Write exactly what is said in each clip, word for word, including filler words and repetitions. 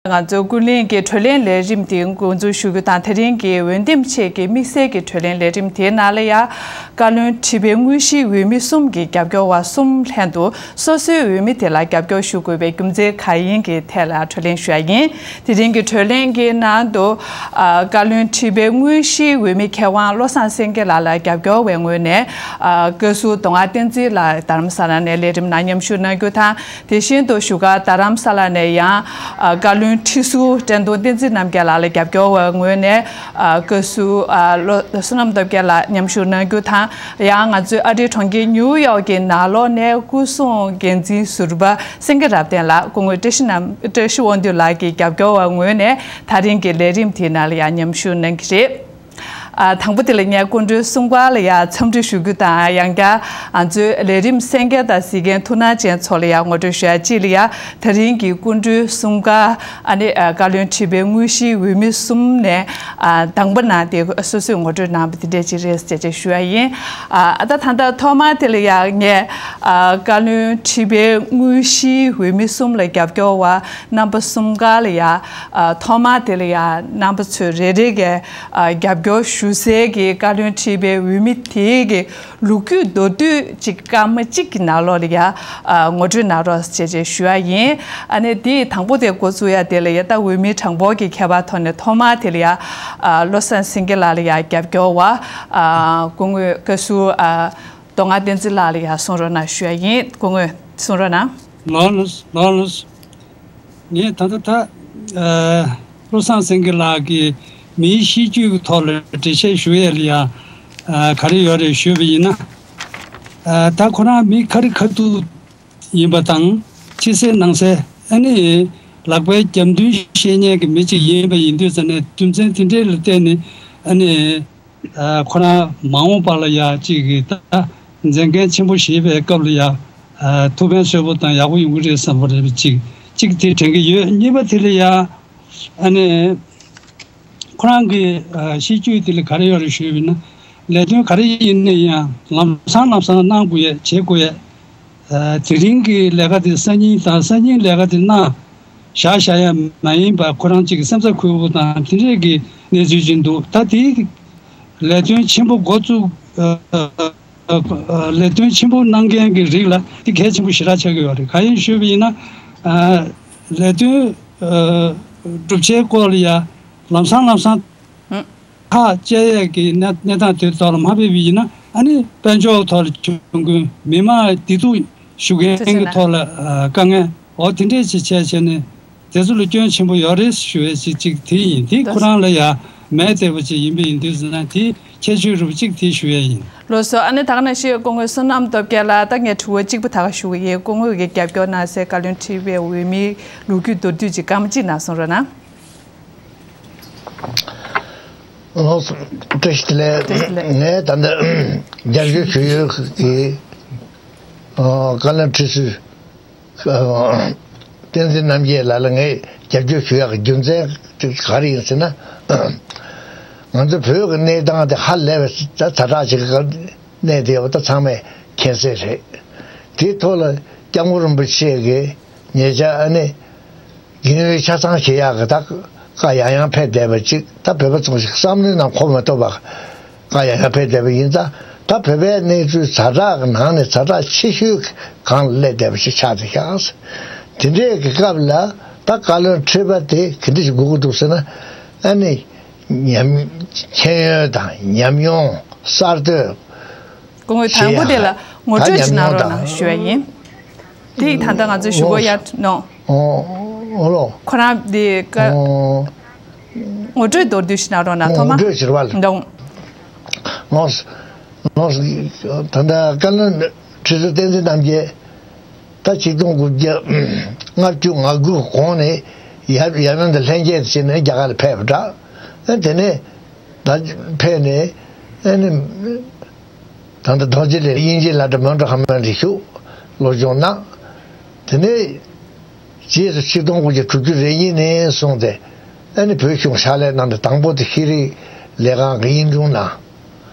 ང་ཚོའི་ཀུན་གླེང་གི་གྲོས་གླེང་ལས་རིམ་དེ་འགོ་འཛུགས་ཞུ་རྒྱུ་དང་། དེ་རིང་གི་འོས་འདེམས་ཆེད་ཀྱི་དམིགས་བསལ་གྱི་གྲོས་གླེང་ལས་རིམ་དེའི་ནང་ལ་ཡང་། བཀའ་བློན་ཁྲི་པའི་དངོས་གཞིའི་འོས་མི་གསུམ་གྱི་རྒྱབ་སྐྱོར་བ་གསུམ་ལྷན་དུ་སོ་སོའི་འོས་མི་དེ་ལ་རྒྱབ་སྐྱོར་ཞུ་དགོས་པའི་རྒྱུ་མཚན་གང་ཡིན་གྱི་ཐད་ལ་གྲོས་གླེང་ཞུ་ཡ་ཡིན། དེ་རིང་གི་གྲོས་གླེང་གི་ནང་དུ། ཨ། བཀའ་བློན་ཁྲི་པའི་དངོས་གཞིའི་འོས་མི་མཁས་དབང་བློ་བཟང་སེང་གེ་ལགས་ལ་རྒྱབ་སྐྱོར་བའི་ངོས་ནས། ཨ། བཀའ་ཟུར་མདོ་སྔགས་བསྟན་འཛིན་ལགས་རྡ་རམ་ས་ལ་ནས་ལས་རིམ་ནང་མཉམ་ཞུགས་གནང་རྒྱུ་དང་། དེ་བཞིན་དུ་བཞུགས་སྒར་རྡ་རམ་ས་ལ་ནས་ཡང་། ཨ། བཀའ་བློན་ཁྲི་ཟུར་བཀྲས་མཐོང་བསྟན་འཛིན་རྣམ་རྒྱལ་ལགས་ལ་རྒྱབ་སྐྱོར་བའི་ངོས་ནས། ཨ། བཀའ་ཟུར། ཨ། བློ་བསོད་ནམས་སྟོབས་རྒྱལ་ལགས་མཉམ་ཞུགས་གནང་རྒྱུ་དང་། ཡང་ང་ཚོའི་ཨ་རིའི་གྲོང་ཁྱེར་ཉིའུ་ཡོག་གི་ནང་ལོགས་ནས་སྐུ་སྲུང་འགན་འཛིན་ཟུར་པ་སེང་གེ་རབ་བརྟན་ལགས། སྐུ་ངོ་བཀྲ་ཤིས་རྣམ། བཀྲ་ཤིས་དབང་འདུས་ལགས་ཀྱི་རྒྱབ་སྐྱོར་བའི་ངོས་ནས་ད་རིང་གི་ལས་རིམ་དེའི་ནང་ལ་ཡང་མཉམ་ཞུགས་གནང་གི་རེད། ཨ། དང་པོ་དེ་ལ་ངས་སྐུ་མགྲོན་གསུམ་ཀ་ལ་ཡང་འཚམས་འདྲི་ཞུ་རྒྱུ་དང་། ཡང་བསྐྱར་ང་ཚོའི་ལས་རིམ་གསན་མཁན་དང་གཟིགས་མཁན་ཐུགས་སྣང་ཅན་ཚོ་ལ་ཡང་ངོ་སྤྲོད་ཞུ་ཡ་གཅིག་ལ་ཡང་། དེ་རིང་གི་སྐུ་མགྲོན་གསུམ་ཀ། ཨ་ནི། ཨ། བཀའ་བློན་ཁྲི་པའི་དངོས་གཞིའི་འོས་མི་གསུམ་ནས། ཨ། དང་པོ་གནང་སྟེ་སོ་སོས་ངོ་སྤྲོད་གནང་བ་དེ་འདྲས་ཅིག་རེད་ཅེས་ཅེས་ཞུ་ཡ་ཡིན། ཨ། ད་ད་ལྟ་ཐོག་མར་དེ་ལ་ཡང་ངས། ཨ། བཀའ་བློན་ཁྲི་པའི་དངོས་གཞིའི་འོས་མི་གསུམ་ལ་རྒྱབ་སྐྱོར་བ་རྣམ་པ་གསུམ་ཀ་ལ་ཡང་། ཨ། ཐོག་མར་དེ་ལ་ཡང་རྣམ་པ་ཚོས་རེ་རེ་གའི། ཨ། རྒྱབ་སྐྱོར་ཞུ་སའི་གི་བཀའ་བློན་ཁྲི་པའི་འོས་མི་དེའི་གི་ལོ་རྒྱུས་མདོར་བསྡུས་ཅིག་སྐར་མ་གཅིག་གི་ནང་ལོགས་ལ་ཡང་། ཨ། ངོ་སྤྲོད་གནང་རོགས་ཞེས་ཞུ་ཡ་ཡིན། ཨ་ནི་དེའི་དང་པོ་དེ་འགོ་བཙུགས་ཡ་དེ་ལ་ཡང་། ད་འོས་མི་གྲངས་འབོར་གྱི་ཁྱད་པར་ཐོག་ནས་ཐོག་མར་དེ་ལ་ཡང་། ཨ། བློ་བཟང་སེང་གེ་ལགས་ལ་ཡང་རྒྱབ་སྐྱོར་བ། ཨ། སྐུ་ངོ་བཀའ་ཟུར། ཨ། མདོ་སྔགས་བསྟན་འཛིན་ལགས་ལ་ཡང་གསུང་རོགས་གནང་ཞུ་ཡ་ཡིན། སྐུ་ངོ་གསུང་རོགས་གནང་། ལགས་ལགས་ལགས་ལགས། ངས་ད་ལྟ་ད། ཨ། བློ་བཟང་སེང་གེ་ལགས་ཀྱི་མིའི་གཤིས་རྒྱུད་ཀྱི་ཐོག་ལ་འགྲེལ་བཤད་ཞུ་ཡས་ལ་ཡང་། ཨ། ག་རེ་ཡོད་རེད་ཞུས་པ་ཡིན་ན། ཨ། ད་ཁོ་རང་མི་ཁ་རི་ཁ་ཐུག་ཡིན་པ་དང་། ཕྱི་གསལ་ནང་གསལ། ཨ་ནི་ལག་པའི་རྒྱབ་མདུན་བཤད་མཁན་གྱི་མི་གཅིག་ཡིན་པ་ཡིན་དུས་ཙ་ནས། རྒྱུ་མཚན་དེ་འདྲས་ལ་བརྟེན་ནས། ཨ་ནི། ཨ། ཁོ་རང་མ་འོངས་པ་ལ་ཡ་གཅིག་གི་ད་མཛད་འགན་ཆེན་པོ་བཞེས་པའི་སྐབས་ལ་ཡ། ཨ། ཐུགས་ཕན་གསོས་པོ་དང་ཡག་པོ་ཡོང་གི་རེད་བསམ་པ་རེད། གཅིག་གཅིག་དེ་དྲན་གྱི་ཡོད། གཉིས་པ་དེ་ལ་ཡ། ཨ་ནི་ཁོ་རང་གི། ཨ། གཤིས་རྒྱུད་དེ་ལ་ག་རེ་ཡོད་རེད་ཞུས་པ་ཡིན་ན། ལས་དོན་ག་རེ་ཡིན་ན་ཡང་ལམ་སང་ལམ་སང་གནང་དགོས་ཡས། བྱེད་དགོས་ཡས། ཨ། དེ་རིང་གི་ལས་ཀ་དེ་སང་ཉིན་དང་། སང་ཉིན་ལས་ཀ་དེ་གནང་བཞག་བཞག་ཡ་མ་ཡིན་པ། ཁོ་རང་གཅིག་གི་སེམས་ཚ་འཁོལ་པོ་དང་དེ་འདྲས་ཀྱི་གནས་ཚུལ་ཅིག་འདུག། ད་དེའི་ལས་དོན་ཆེན་པོ་འགོ་བཙུགས། ཨ། ཨ། ལས་དོན་ཆེན་པོ་གནང་མཁན་གྱི་རིགས་ལ་དེ་གལ་ཆེན་པོ་ཞེ་དྲག་ཆགས་ཀྱི་ཡོད་རེད། གང་ཡིན་ཞུས་པ་ཡིན་ན། ཨ། ལས་དོན། ཨ། སྒྲུབ་བྱའི་སྐོར་ལ་ཡ་ལམ་སང་ལམ་སང་ཐག་བཅད་ཡས་ཀྱི་གནས་གནས་སྟངས་དེ་ཐོག་ལ་མ་ཕེབས་པ་ཡིན་ན། ཨ་ནི་དཔལ་འབྱོར་ཐོག་ལ་གྱོང་གུན། མི་མང་བདེ་སྡུག་ཞུ་མཁན་གྱི་ཐོག་ལ། ཨ། དཀའ་ངལ། འོ་དེ་འདྲས་ཅིག་བྱས་བྱས་ནས་དེ་ཚོ་ལ་སྐྱོན་ཆེན་པོ་ཡོད་རེད་ཞུ་ཡས་ཅིག་གཅིག་དེ་ཡིན། དེ་ཁོ་རང་ལ་ཡ་མེད་བསྡད་པ་ཅིག་ཡིན་པ་ཡིན་དུས་ཙ་ན། དེ་ཁྱད་ཆོས་རུ་གཅིག་དེ་ཞུ་ཡས་ཡིན། ལགས་སོ། ཨ་ནི་ད་ག་ནང་བཞིན་སྐུ་ངོ་བསོད་ནམས་སྟོབས་རྒྱལ་ལགས། ད་ངས་དྲི་བ་གཅིག་པུ་ད་ག་ཞུ་གི་ཡིན། སྐུ་ངོ་གིས་རྒྱབ་སྐྱོར་གནང་སའི་བཀའ་བློན་ཁྲི་པའི་འོས་མིའི་ལོ་རྒྱུས་མདོར་བསྡུས་ཅིག་སྐར་མ་གཅིག་ནང་གསུང་རོགས་གནང་། ལགས་སོ། བཀྲ་ཤིས་བདེ་ལེགས། བཀྲ་ཤིས་བདེ་ལེགས། ངས་ད་ལྟ་རྒྱབ་སྐྱོར་ཞུ་ཡུལ་གྱི། ཨ། བཀའ་བློན་ཁྲི་ཟུར། ཨ། བསྟན་འཛིན་རྣམ་རྒྱལ་ལགས་ལ་ངས་རྒྱབ་སྐྱོར་ཞུ་ཡག་གི་རྒྱུ་མཚན་དེ་ག་རེ་ཡིན་ཟེར་ན། ང་ཚོ་བོད་ཀྱི་གནས་སྟངས་དེ་ཧ་ལས་པའི་ཛ་དྲག་ཅིག་གི་གནས་དེ་ཡོད་པ་ད་ཚང་མས་མཁྱེན་གསལ་རེད། དེའི་ཐོག་ལ་སྐྱབས་མགོན་རིན་པོ་ཆེ་གིས་ཉེ་ཆར་ཨ་ནི་རྒན་ཡོལ་ཆ་ཚང་བྱེད་ཡག་གི་ད་བཀའ་ཡང་ཡང་ཕེབས་བསྡད་པ་ཅིག། ད་བོད་པ་ཚོ་ཞིག་བསམ་བློའི་ནང་འཁོར་མ་ཐུབ་པ། བཀའ་ཡང་ཡང་ཕེབས་བསྡད་པ་ཡིན་ཙང་། ད་བོད་པའི་གནས་ཚུལ་ཛ་དྲག་གི་ནང་ནས་ཛ་དྲག་ཆེ་ཤོས་སྒང་ལ་སླེབས་བསྡད་པ་ཞིག་ཆགས་བསྡད་ཤག། དེ་འདྲའི་གི་སྐབས་ལ་ད་བཀའ་བློན་ཁྲི་པ་དེ་ག་འདྲ་ཞིག་དགོས་ཀྱི་འདུག་ཟེར་ན། ཨ་ནི་ཉམས། མཁྱེན་ཡོན་དང་ཉམས་མྱོང་གསར་གཏོད། སྐུ་ངོ་དང་པོ་དེ་ལ་ངོ་སྤྲོད་ཅིག་གནང་རོགས་གནང་ཞུ་ཡ་ཡིན། དེ་ད་ལྟ་ང་ཚོ་ཞུ་གོ་ཡ་ནོ། ཨོ་ཨོ་ལོ། ཁོ་རང་དེ་ཀ་ཨོ། ངོ་སྤྲོད་མདོར་བསྡུས་ཤིག་གནང་རོགས་གནང་། ཐོག་མ། ངོ་སྤྲོད་ཟེར་བ་ལ། འདུག། ངོ་། ངོ་། ད་ལྟ་བཀའ་བློན་ཁྲི་ཟུར་བསྟན་འཛིན་རྣམ་རྒྱལ། ད་ཆིག་སྟོང་དགུ་བརྒྱ་ལྔ་བཅུ་ང་དགུ་གོང་ནས་ཡབ་ཡབ་ཡུམ་དང་ལྷན་རྒྱས་བྱས་ནས་རྒྱ་གར་ལ་ཕེབས་པ་འདྲ། ཨ། དེ་ནས་ད་ཕེབས་ནས། ཨ་ནི་ད་ལྟ་རྡོ་རྗེ་གླིང་དབྱིན་ཇིའི་བླ་གྲྭ་མོན་ཊ་ཧར་མོན་རི་ཤུ་སློབ་སྦྱོང་གནང་། དེ་ནས་རྗེས་སུ་ཆིག་སྟོང་དགུ་བརྒྱ་དྲུག་ཅུ་རེ་གཉིས་ནས་བཟུང་སྟེ། ཨ་ནི་བོད་གཞུང་ཕྱག་ལས་གནང་སྟེ། དང་པོ་དེ་ཤེས་རིག་ལས་ཁང་གི་དབྱིན་དྲུང་གནང་།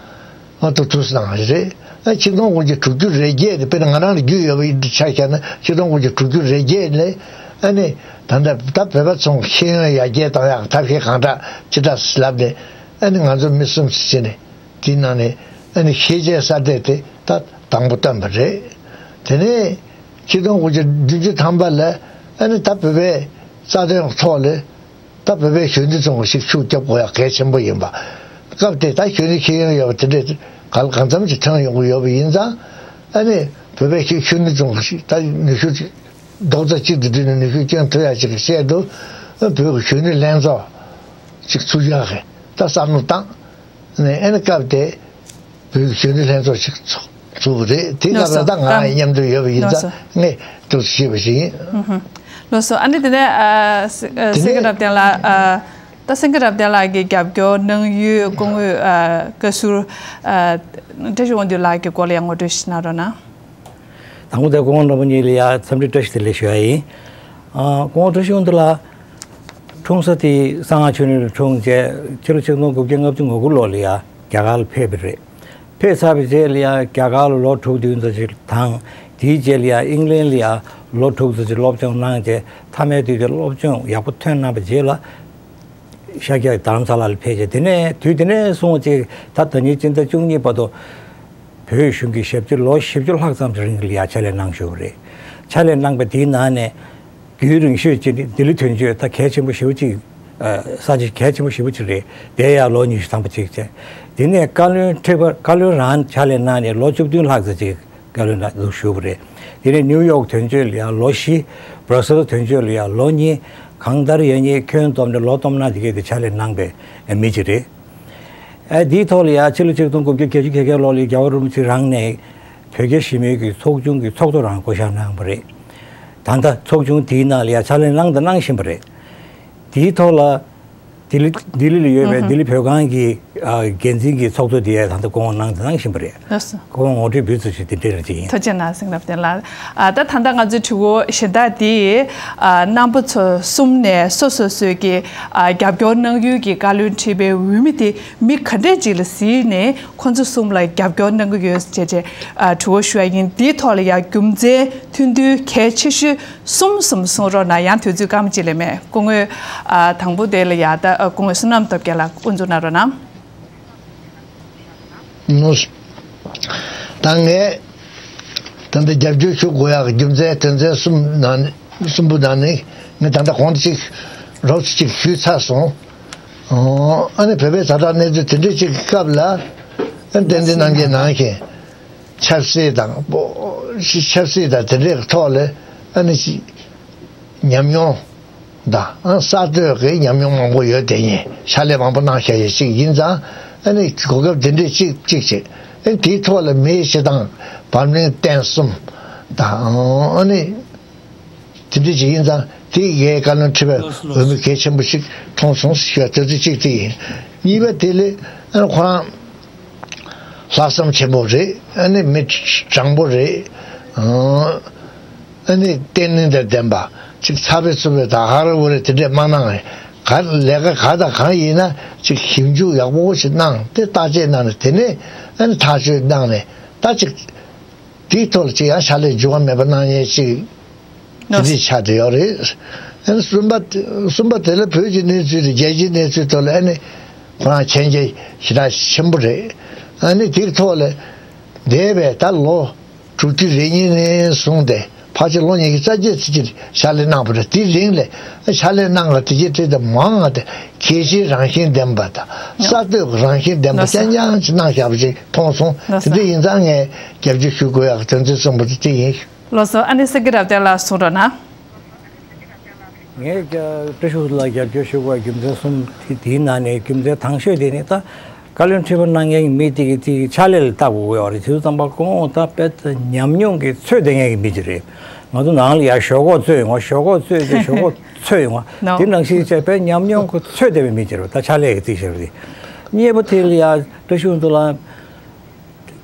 ཨ། ཐུགས་ཐུགས་སྣང་རེད། ཨ། ཆིག་སྟོང་དགུ་བརྒྱ་དྲུག་ཅུ་རེ་བརྒྱད་དེ། དཔེར་ན་ང་རང་ལ་རྒྱུས་ཡོད་པ་ཡིན་དུས་ཆ་བཞག་ན། ཆིག་སྟོང་དགུ་བརྒྱ་དྲུག་ཅུ་རེ་བརྒྱད་ལས། ཨ་ནི་ད་ལྟ་ད་བོད་པ་ཚོ་ཤེས་ཡོན་ཡར་རྒྱས་གཏོང་ཡག་ཐབས་ཤེས་གང་དྲག་ཅི་དྲག་ལབ་ནས། ཨ་ནི་ང་ཚོ་མི་གསུམ་ཞིག་བྱས་ནས་དེའི་ནང་ནས་ཨ་ནི་ཤེས་བྱའི་གསར་གཏོད་དེ་ད་དང་པོ་བཏོན་པ་རེད། དེ་ནས་ཆིག་སྟོང་དགུ་བརྒྱ་བདུན་ཅུ་ཐམ་པ་ལ་ཨ་ནི་ད་བོད་པའི་རྩ་དོན་ཐོག་ལ་ད་བོད་པའི་གཞོན་ནུ་ཚོ་ཞིག་ཤུགས་རྒྱབ་དགོས་ཡག་གལ་ཆེན་པོ་ཡིན་པ། སྐབས་དེ་ད་གཞོན་ནུ་ཤེས་ཡོན་ཡོད་པ་དེ་འདྲས་གང་གང་འཚམ་ཞིག་ཐོན་ཡོང་གི་ཡོད་པ་ཡིན་ཙང་། ཨ་ནི་བོད་པའི་གཞོན་ནུ་ཚོ་ཞིག་ད་ནུས་ཤུགས་རྡོག་རྩ་གཅིག་ཏུ་བསྒྲིལ་ནས་ནུས་ཤུགས་བསྐྱོན་ཐུབ་ཡག་ཅིག་གི་ཆེད་དུ། བོད་ཀྱི་གཞོན་ནུ་ལྷན་ཚོགས་ཅིག་ཚུགས་ཡག་གི་ད་བསམ་བློ་བཏང་ནས། ཨ་ནི་སྐབས་དེ་བོད་ཀྱི་གཞོན་ནུ་ལྷན་ཚོགས་ཤིག་ཚུགས་ཚུགས་པ་རེད། དེ་སྐབས་ལ་ད་ང་རང་མཉམ་དུ་ཡོད་པ་ཡིན་ཙང་ངས་ཐུགས་སུ་ཆུད་པ་ཞིག་ཡིན། ལགས་སོ། ཨ་ནི་དེ་ནས་ཨ་སེ་ཨ་དེ་སེང་གེ་ནས་རབ་བརྟན་ལགས། ཨ་ད་སེང་གེ་རབ་བརྟན་ལགས་ཀྱི་རྒྱབ་སྐྱོར་གནང་ཡུལ་སྐུ་ངོ་ཨ་བཀའ་ཟུར་ཨ་བཀྲ་ཤིས་དབང་འདུས་ལགས་ཀྱི་སྐོར་ལ་ཡང་ངོ་སྤྲོད་ཞིག་གནང་རོགས་གནང་། དང་པོ་དེ་སྐུ་ངོ་རྣམ་པ་གཉིས་ལ་ཡ་འཚམས་འདྲི་བཀྲ་ཤིས་བདེ་ལེགས་ཞུ་ཡ་ཡིན། ཨ་སྐུ་ངོ་བཀྲ་ཤིས་དབང་འདུས་ལགས་འཁྲུངས་ས་དེ་གསང་སྔགས་ཆོས་གླིང་ལ་འཁྲུངས་རྗེས་ཕྱི་ལོ་ཆིག་སྟོང་དགུ་བརྒྱ་ལྔ་བཅུ་ང་དགུ་ལོ་ལ་ཡ་རྒྱ་གར་ལ་ཕེབས་པ་རེད། ཕེབས་ཚར་བའི་རྗེས་ལ་ཡ་རྒྱ་གར་ལ་ལོ་དྲུག་བདུན་ཙམ་ཞིག་དང་། དེའི་རྗེས་ལ་ཡ་ཨིང་ལན་ལ་ཡ་ལོ་དྲུག་ཙམ་ཞིག་སློབ་སྦྱོང་གནང་རྗེས། མཐའ་མའི་དུས་དེར་སློབ་སྦྱོང་ཡག་པོ་ཐོན་གནང་བའི་རྗེས་ལ་ཤར་རྒྱག་རྡ་རམ་ས་ལ་ལ་ཕེབས་རྗེས། དེ་ནས་དུས་དེ་ནས་བཟུང་ཅིག་ད་ད་ནི་སྤྱི་ཟླ་བཅུ་གཉིས་བར་དུ་བོད་གཞུང་གི་ཞབས་ཕྱི་ལོ་བཞི་བཅུ་ལྷག་ཙམ་གྱི་རིང་ལ་ཡ་ཕྱག་ལས་གནང་བཞུགས་པ་རེད། ཕྱག་ལས་གནང་བའི་དེའི་ནང་ནས་རྒྱུན་རིང་ཤོས་ཅིག་ནི་ལྡི་ལི་དོན་གཅོད། ད་གལ་ཆེན་པོ་ཞེ་པོ་ཅིག་ས་ཆ་གལ་ཆེན་པོ་ཞེ་པོ་ཅིག་རེད། དེ་ཡང་ལོ་ཉི་ཤུ་ཐམ་པ་ཅིག་བྱས། དེ་ནས་བཀའ་བློན་ཁྲི་པ། བཀའ་བློན་རང་ཕྱག་ལས་གནང་ནས་ལོ་བཅུ་བདུན་ལྷག་ཙམ་ཅིག་བཀའ་བློན་ལ་བཞུགས་པ་རེད། དེ་ནས་ནིའུ་ཡོག་དོན་གཅོད་ལ་ཡང་ལོ་བཞི། སྦྲ་སེལ་དོན་གཅོད་ལ་ཡང་ལོ་གཉིས། གང་ལྟར་ཡང་ཉིད་ཁྱོན་བསྡོམས་ནས་ལོ་སྟོང་ཕྲག་དེ་གས་དེ་ཕྱག་ལས་གནང་པའི་མི་ཅིག་རེད། ཨ་དེའི་ཐོག་ལ་ཡང་ཕྱི་ལོ་ཆིག་སྟོང་དགུ་བརྒྱ་བརྒྱད་ཅུ་གྱ་བརྒྱད་ལོ་ལ་རྒྱལ་བ་རིན་པོ་ཆེ་རང་ནས་བོད་རྒྱ་ཞི་མོལ་གྱི་ཚོགས་ཆུང་གི་ཚོགས་གཙོ་རང་བསྐོ་བཞག་གནང་བ་རེད། ད་ལྟ་ཚོགས་ཆུང་དེའི་ནང་ལ་ཡང་ཕྱག་ལས་གནང་དང་གནང་བཞིན་པ་རེད། དེའི་ཐོག་ལ་ལྡི་ལི། ལྡི་ལི་ལ་ཡོད་པའི་ལྡི་ལི་བོད་ཁང་གི་ཨ་འགན་འཛིན་གྱི་ཚོགས་གཙོ་དེ་ཡང་ད་ལྟ་སྐུ་ངོ་གནང་དང་གནང་བཞིན་པ་རེད། ལགས་སོ། སྐུ་ངོ་ངོ་སྤྲོད་འབུལ་ཚུལ་ཞིག་དེ་འདྲ་རེད་ཅིག་ཡིན། ཐུགས་རྗེ་གནང་སེང་རབ་བརྟན་ལགས། ཨ་ད་ད་ལྟ་ང་ཚོའི་དྲི་བ་གཞན་དག་དེ། ཨ་རྣམ་པ་ཚོ་གསུམ་ནས་སོ་སོ་སོའི་གི་ཨ་རྒྱབ་སྐྱོར་གནང་ཡུལ་གྱི་བཀའ་བློན་ཁྲི་པའི་འོས་མི་དེ་མི་ག་འདྲས་ཅིག་ལ་གཟིགས་ནས་ཁོང་ཚོ་གསུམ་ལ་རྒྱབ་སྐྱོར་གནང་གི་ཡོད་ཅེས་ཅེས་ཨ་དྲི་བ་ཞུ་ཡ་ཡིན། དེའི་ཐོག་ལ་ཡང་རྒྱུ་མཚན་མཐུན་འདུན་གལ་ཆེ་ཤོས་གསུམ་གསུམ་གསུང་རོགས་གནང་། ཡང་དུས་ཚོད་སྐར་མ་གཅིག་ལས་མེད། སྐུ་ངོ་ཨ་དང་པོ་དེ་ལ་ཡ་ད་ཨ་སྐུ་ངོ་བསོད་ནམས་སྟོབས་རྒྱལ་ལགས་དབུ་འཛུགས་གནང་རོགས་གནང་། ནོ། ད་ངས་ད་ལྟ་རྒྱབ་སྐྱོར་ཞུ་དགོས་ཡག་གི་རྒྱུ་མཚན་དོན་ཚན་གསུམ་ནང་གསུམ་པོ་ནང་ནས་ངས་ད་ལྟ་གོང་དུ་ཅིག་རོབ་ཙམ་ཅིག་ཞུས་ཚར་སོང་། ཨོ་ཨ་ནི་བོད་པའི་ད་ལྟ་གནས་ཚུལ་དེ་འདྲ་ཅིག་གི་སྐབས་ལ། ཨ་བསྟན་འཛིན་རྣམ་རྒྱལ་ནང་བཞིན་ཆབ་སྲིད་དང་པོ་ཆབ་སྲིད་དང་དེ་འདྲའི་ཐོག་ལ་ཨ་ནི་ཅིག་ཉམས་མྱོང་དང་། ཨ་གསར་གཏོད་ཀྱི་ཉམས་མྱོང་མང་པོ་ཡོད། དེ་ཉིད་ཕྱག་ལས་མང་པོ་གནང་བཞག་ཡས་ཅིག་ཡིན་ཙང་། ཨ་ནི་གོ་སྐབས་དེ་འདྲས་ཅིག་ཅིག་བྱེད། ཨ་ནི་དེའི་ཐོག་ལ་མིའི་གཞི་དང་བར་མིང་བསྟན་གསུམ་དང་། ཨ་ནི་དེ་འདྲས་ཅིག་ཡིན་ཙང་དེ་ངའི་བཀའ་བློན་ཁྲི་པའི་འོས་མི་གལ་ཆེན་པོ་ཞིག་མཐོང་སོང་ཞེས་པ་དེ་ཚོ་གཅིག་དེ་ཡིན། གཉིས་པ་དེ་ལས་ཨ་ནི་ཁོ་རང་ལྷག་བསམ་ཆེན་པོ་རེད། ཨ་ནི་མི་དྲང་པོ་རེད། ཨ་ནི་བརྟན་བརླིང་དང་ལྡན་པ། ཅིག་ཚ་བའི་ཚུབ་པའི་དང་ཧ་ར་བུ་ར་དེ་འདྲས་མ་གནང་། ག་ལས་ཀ་ག་དང་གང་ཡིན་ན་ཅིག་ཞིབ་འཇུག་ཡག་པོ་ཞིག་གནང་། དེ་བརྟག་དཔྱད་གནང་ནས་དེ་ནས་ཨ་ནི་ཐག་གཅོད་གནང་ནས། ད་ཅིག་དེའི་ཐོག་ལ་ཅིག་ཡང་ཕྱག་ལས་འགྱུར་བ་མེད་པ་གནང་མཁན་ཅིག་དེ་འདྲས་ཆགས་བསྡད་ཡོད་རེད། ཨ་ནི་གསུམ་པ། གསུམ་པ་དེ་ལ་བོད་ཀྱི་གནས་ཚུལ་དང་རྒྱལ་སྤྱིའི་གནས་ཚུལ་ཐོག་ལ་ཨ་ནི་ཁོ་རང་མཁྱེན་རྒྱ་ཞེ་དྲག་ཆེན་པོ་རེད། ཨ་ནི་དེའི་ཐོག་ལ་འདས་པའི་ད་ལོ་དྲུག་ཅུ་རེ་གཉིས་ནས་བཟུང་སྟེ་ཕལ་ཆེར་ལོ་ཉི་ཤུ་རྩ་བརྒྱད་ཙམ་ཅིག་ཕྱག་ལས་གནང་བ་རེད། དེའི་རིང་ལ་ཕྱག་ལས་གནང་བ་དེ་གྱད་དེ་དང་མང་བ་དེ་གལ་ཆེའི་རང་བཞིན་ལྡན་པ་དང་གསར་གཏོད་ཀྱི་རང་བཞིན་ལྡན་པ་རྐྱང་རྐྱང་ཅིག་གནང་བཞག་པ་ཅིག་མཐོང་སོང་། དེ་འདྲ་ཡིན་ཙང་ངས་རྒྱབ་སྐྱོར་ཞུ་དགོས་ཡག་དོན་ཚན་གསུམ་པོ་དེ་དེ་ཡིན། ལགས་སོ། ཨ་ནི་སེང་གེ་རབ་བརྟན་ལགས་གསུང་རོགས་གནང་། ངས་བཀྲ་ཤིས་ལགས་རྒྱབ་སྐྱོར་ཞུ་དགོས་པའི་རྒྱུ་མཚན་གསུམ་དེ། དེའི་ནང་ནས་རྒྱུ་མཚན་དང་ཤོས་དེ་ནི་ད་བཀའ་བློན་ཁྲི་པ་གནང་མཁན་གྱི་མི་དེ་གི་དེ་ཕྱག་ལས་ལ་ལྟ་དགོས་ཀྱི་ཡོད་རེད། དེ་ཚོ་ཙམ་པ་ཁོང་ད་དཔེ་ཉམས་མྱོང་གི་ཚོད་ལྡན་མཁན་གྱི་མི་ཅིག་རེད། ང་ཚོ་ནང་ལ་ཡ་ཞོག་ཁོག་རྩོད་ཡོང་བ། ཞོག་ཁོག་རྩོད་དེ་ཞོག་ཁོག་ཚོད་ཡོང་བ། དེ་ནང་བཞིན་བྱས་དཔེ་ཉམས་མྱོང་གི་ཚོད་ལྡན་པའི་མི་ཅིག་རེད། ད་ཕྱག་ལས་ཀྱི་རྩིས་བཞག་རེད། གཉིས་པ་དེ་ལ་ཡ་བཀྲ་ཤིས་དབང་འདུས་ལགས།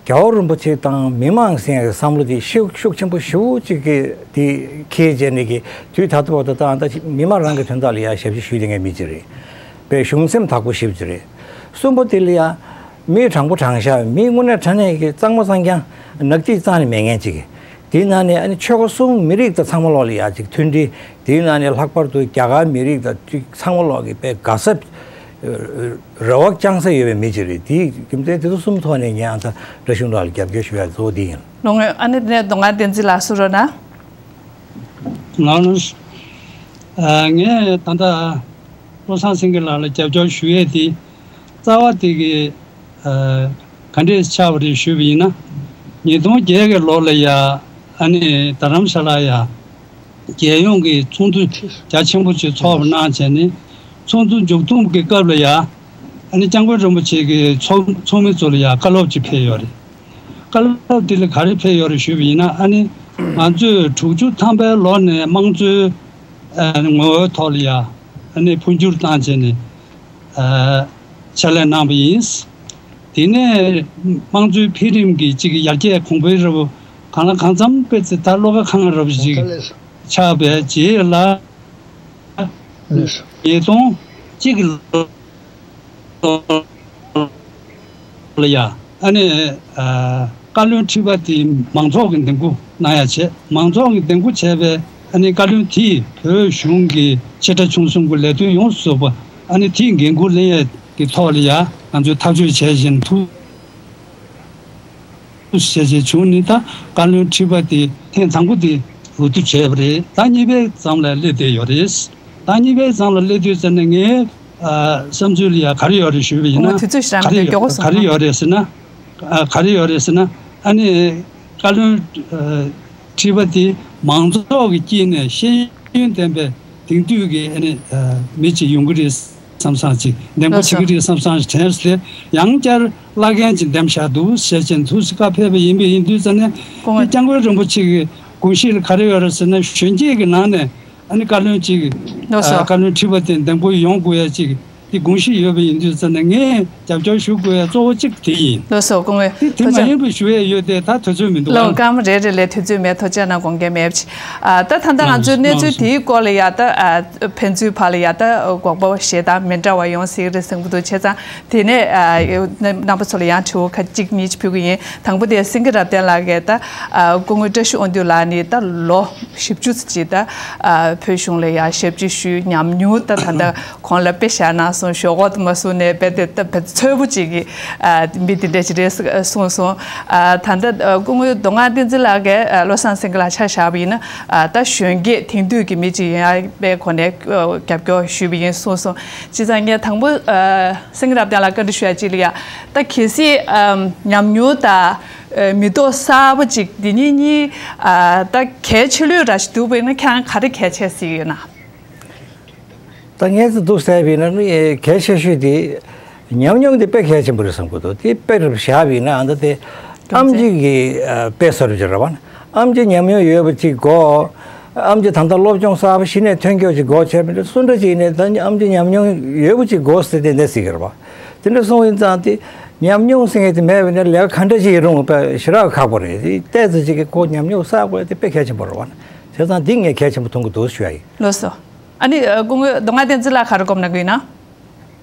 རྒྱལ་བ་རིན་པོ་ཆེ་དང་མི་མང་ཟེར་ཡག་གི་བསམ་བློ་དེ་ཤུགས་ཤུགས་ཆེན་པོ་ཞེ་པོ་ཅིག་གིས་དེ་འཁྱེར་བྱས་ནས་ཀྱི་དུས་ད་ལྟ་བར་དུ་ད་ལྟ་མི་མང་རང་གི་དོན་དག་ལ་ཡ་ཞབས་ཕྱི་ཞུས་བསྡད་མཁན་མི་ཅིག་རེད། དཔེ་གཞུང་སེམས་དག་པོ་ཞེ་པོ་ཅིག་རེད། གསུམ་པ་དེ་ལ་ཡ་མི་དྲང་པོ་དྲང་བཞག་མི་དངོས་གནས་དྲང་གནས་ཀྱི་གཙང་མ་གཙང་རྐྱང་ནག་ཐིག་རྩ་ནས་མེད་མཁན་ཅིག་དེའི་ནང་ནས་ཨ་ནི་ཆོལ་ཁ་གསུམ་མི་རིགས་དང་ཚང་མ་ལོག་ལ་ཡ་ཅིག་མཐུན་སྒྲིལ། དེའི་ནང་ནས་ལྷག་པར་དུ་རྒྱ་གར་མི་རིགས་དང་ཅིག་ཚང་མ་ལོག་གི་དཔེ་དགའ་ས་རེ་བ་བཅངས་ས་ཡོད་པའི་མི་ཅིག་རེད། དེའི་རྒྱུ་མཚན་དེ་ཚོ་གསུམ་ཐོག་ནས་ངས་ཨ་ད་བཀྲ་ཤིས་ལགས་ལ་རྒྱབ་སྐྱོར་ཞུ་ཡ་གཙོ་བོ་དེ་ཡིན། ལོ་ངོས་ཨ་ནི་དེ་ནས་མདོ་སྔགས་བསྟན་འཛིན་ལགས་གསུང་རོགས་གནང་། ལགས་ལགས། ཨ་ངས་ད་ལྟ་བློ་བཟང་སེང་གེ་ལགས་ལ་རྒྱབ་སྐྱོར་ཞུ་ཡས་དེ་རྩ་བ་དེ་གི་ཨ་ག་འདྲས་ཆགས་པ་རེད་ཞུས་པ་ཡིན་ན། ཉིས་སྟོང་བརྒྱད་ཀྱི་ལོ་ལ་ཡ་ཨ་ནི་རྡ་རམ་ས་ལ་ཡ་རྒྱལ་ཡོངས་ཀྱི་ཚོགས་འདུ་རྒྱ་ཆེན་པོ་ཅིག་ཚོགས་པ་གནང་བྱས་ནས། ཚོགས་འདུ་མཇུག་བསྡོམས་ཀྱི་སྐབས་ལ་ཡ་ཨ་ནི་སྐྱབས་མགོན་རིན་པོ་ཆེ་གི་ཚོགས་ཚོགས་མི་ཚོ་ལ་ཡ་བཀའ་སློབ་ཅིག་ཕེབས་ཡོད་རེད། བཀའ་སློབ་དེ་ལ་ག་རེ་ཕེབས་ཡོད་རེད་ཞུས་པ་ཡིན་ན། ཨ་ནི་ང་ཚོས་དྲུག་ཅུ་ཐམ་པའི་ལོ་ནས་དམངས་གཙོའི་ཨ་ངོ་བོའི་ཐོག་ལ་ཡ་ཨ་ནི་འཕོ་འགྱུར་བཏང་བྱས་ནས་ཨ་ཕྱག་ལས་གནང་བ་ཡིན། དེ་ནས་དམངས་གཙོའི་འཕེལ་རིམ་གྱི་གཅིག་ཡར་རྒྱས་གོང་འཕེལ་འགྲོ་གང་ལ་གང་འཚམ་དཔེ་ཚེ་ད་བློ་དགའ་ཁང་རབ་ཅིག་ཆགས་པའི་རྗེས་ལ། ཉིས་སྟོང་གཅིག་གི་ལོ་ལ་ཡ་ཨ་ནི་ཨ་བཀའ་བློན་ཁྲི་པ་དེ་མང་ཚོགས་ཀྱི་འདེམས་བསྐོ་གནང་ཡ་བྱས། མང་ཚོགས་ཀྱི་འདེམས་བསྐོ་བྱས་པའི་ཨ་ནི་བཀའ་བློན་དེས་བོད་གཞུང་གི་ཆེ་ཕྲ་ཆུང་གསུམ་གྱི་ལས་དོན་ཡོངས་སུ་རྫོགས་པ་ཨ་ནི་དེའི་འགན་འཁུར་ལེན་ཡས་ཀྱི་ཐོག་ལ་ཡ་ང་ཚོས་ཐག་གཅོད་བྱས་བཞིན་ཐུགས། བྱས་བྱས་བྱུང་ནི་ད་བཀའ་བློན་ཁྲི་པ་དེ་ཐེངས་དང་པོ་དེ་འོས་བསྡུ་བྱས་པ་རེད། ད་གཉིས་པའི་མཚམས་ལ་སླེབས་བསྡད་ཡོད་རེད། ད་གཉིས་པའི་མཚམས་ལ་སླེབས་དུས་ཙམ་ནས་ངའི་ཨ་བསམ་ཚུལ་ལ་ཡ་ག་རེ་ཡོད་རེད་ཞུས་པ་ཡིན་ན། སྐུ་ངོ་དུས་ཚོད་ཞེ་དྲག་ག་རེ་མི་འདུག་མགྱོགས་པོ་གསུངས་ཡོད་རེད་ཟེར་ན། ཨ་ག་རེ་ཡོད་རེད་ཟེར་ན། ཨ་ནི་བཀའ་བློན་ཨ་ཁྲི་པ་དེ་མང་ཚོགས་ཀྱི་དཀྱིལ་ནས་ཤེས་ཡོན་ལྡན་པའི་དེང་དུས་ཀྱི་ཨ་ནི་ཨ་མི་ཅིག་ཡོང་གི་རེད་བསམ་བསམ་ཅིག་འདེམས་བསྐོ་བྱེད་ཀྱི་རེད་བསམ་བསམ་ཅིག་དྲན་སོང་སྟེ། ཡང་བསྐྱར་བླ་རྒན་ཅིག་འདེམས་བཞག་འདུག་ཟེར་བྱས་ཐུགས་སུ་བཀའ་ཕེབས་པ་ཡིན་པ་ཡིན་དུས་ཙམ་ནས། སྐུ་ངོ་། དེ་སྐྱབས་མགོན་རིན་པོ་ཆེ་གི་དགོངས་གཞི་ལ་ག་རེ་ཡོད་རེད་ཟེར་ན། གཞོན་སྐྱེས་ཀྱི་ནང་ནས་ཨ་ནི་བཀའ་བློན་ཅིག་ལགས་སོ། ཨ་བཀའ་བློན་ཁྲི་པ་དེ་འདེམས་བསྐོ་ཡོང་དགོས་ཡ་ཅིག་དེ་དགོངས་གཞི་ཡོད་པ་ཡིན་དུས་ཙམ་ནས་ངས་རྒྱབ་སྐྱོར་ཞུ་དགོས་ཡ་གཙོ་བོ་གཅིག་དེ་ཡིན། ལགས་སོ། སྐུ་ངོ། དེ་དེ་མ་ཡིན་པ་ཞུ་ཡས་ཡོད་དེ་ད་དུས་ཚོད་མི་འདུག་ལགས། ཨ། སྐར་མ་རེ་རེ་ལས་དུས་ཚོད་མེད། ཐུགས་རྗེ་གནང་། དགོངས་འགལ་མེད་པ་ཅིག་ཨ་ད་ད་ལྟ་ང་ཚོའི་གནས་ཚུལ་དེའི་སྐོར་ལ་ཡ་ད་ཨ་ཕན་ཚུན་བར་ལ་ཡ་ད་དགོངས་པ་ཞེ་དྲག་མི་འདྲ་བ་ཡོང་སྲིད་རེད་བསམ་གྱི་འདུག་བྱས་ཙང་དེ་ནས་ཨ་རྣམ་པ་ཚོ་ལ་ཡང་དྲི་བ་ཁ་གཅིག་གཉིས་ཅིག་ཕུལ་གྱི་ཡིན། དང་པོ་དེ་སེང་གེ་རབ་བརྟན་ལགས་ཀྱིས་ད་ཨ་སྐུ་ངོ་བཀྲ་ཤིས་དབང་འདུས་ལགས་ནི་ད་ལོ་བཞི་བཅུ་ཙམ་ཅིག་ད་ཨ་བོད་གཞུང་ལ་ཡ་ཞབས་ཕྱི་ཞུས། ཉམས་མྱོང་ད་ད་ལྟ་གོང་ལ་དཔེ་བཞག་གནང་སོང་། ཞོགས་ཀ་དུ་མ་བཟུང་ནས་དཔེ་དེ་ད་དཔེ་ཚོས་པོ་ཅིག་གི་ཨ་མི་དེ་འདྲ་ཅིག་རེད་གསུངས་སོང་། ཨ་ད་ལྟ་ཨ་སྐུ་ངོ་མདོ་སྔགས་བསྟན་འཛིན་ལགས་ཀྱིས་ཨ་བློ་བཟང་སེང་གེ་ལགས་ཆ་བཞག་པ་ཡིན་ན། ཨ་ད་གཞོན་སྐྱེས་དེང་དུས་ཀྱི་མི་ཅིག་ཡིན་ཡ་པའི་སྒོ་ནས་ཨ་རྒྱབ་སྐྱོར་ཞུས་པ་ཡིན་གསུངས་སོང་། བྱས་ཙང་ངས་དང་པོ་ཨ་སེང་གེ་རབ་བརྟན་ལགས་བཀའ་འདྲི་ཞུ་ཡ་ཅིག་ལ་ཡ། ད་གལ་སྲིད་ཨ་ཉམས་མྱོང་དང་ཨ་མི་ཐོག་གསར་པ་ཅིག་འདི་གཉིས་གཉིས་ཨ་ད་གལ་ཆེ་ལོས་ར་ཞིག་འདུག་པ་ཡིན་ན་ཁྱེད་རང་ག་རེ་གལ་ཆེ་ཟེར་གྱི་ཡོད་ན། ད་ངས་ཚོ་འདུག་ཟེར་བས་ན་ནི་གལ་ཆེ་ཤོས་དེ་ཉམས་མྱོང་དེ་དཔེ་གལ་ཆེན་པོ་རེད་བསམ་གྱི་འདུག་དེ་དཔེ་རུ་བཞག་པས་ན་ཨ་ད་དེ་ཨམ་ཆི་གི་ཨ་དཔེ་སོར་བྱེད་ར་བ་ན། ཨམ་ཆི་ཉམས་མྱོང་ཡོད་པ་ཅིག་དགོས། ཨམ་ཆི་ད་ལྟ་སློབ་སྦྱོང་གསར་པ་གཞི་ནས་ཐོན་སྐྱོད་ཅིག་དགོས་བྱས་པ་འདྲ་སུ་འདྲ་ཅིག་ནས་ད་ཨམ་ཆི་ཉམས་མྱོང་ཡོད་པ་ཅིག་དགོས་ཟེར་དེ་འདྲ་ཟེར་གྱི་རེད་བ། དེ་འདྲ་སོང་ཡིན་ཙང་དེ་ཉམས་མྱོང་ཟེར་མཁན་དེ་མེད་པ་ན་ལས་ཀ་ག་འདྲ་ཅིག་ཡིན་རུང་དཔེ་ཞེ་དྲག་ཁག་པོ་རེད། དེ་ཏོག་ཙམ་ཅིག་གི་ཁོ་ཉམས་མྱོང་བསགས་དགོས་དེ་དཔེ་གལ་ཆེན་པོ་རེད་བ། བྱས་ཙང་འདི་ངས་གལ་ཆེན་པོ་མཐོང་གི་འདུག་ཞུ་ཡ་ཡིན། ལགས་སོ། ཨ་ནི་ཨ་སྐུ་ངོ་མདོ་སྔགས་བསྟན་འཛིན་ལགས་ག་རེ་དགོངས་གནང་གི་ཡིན་ན།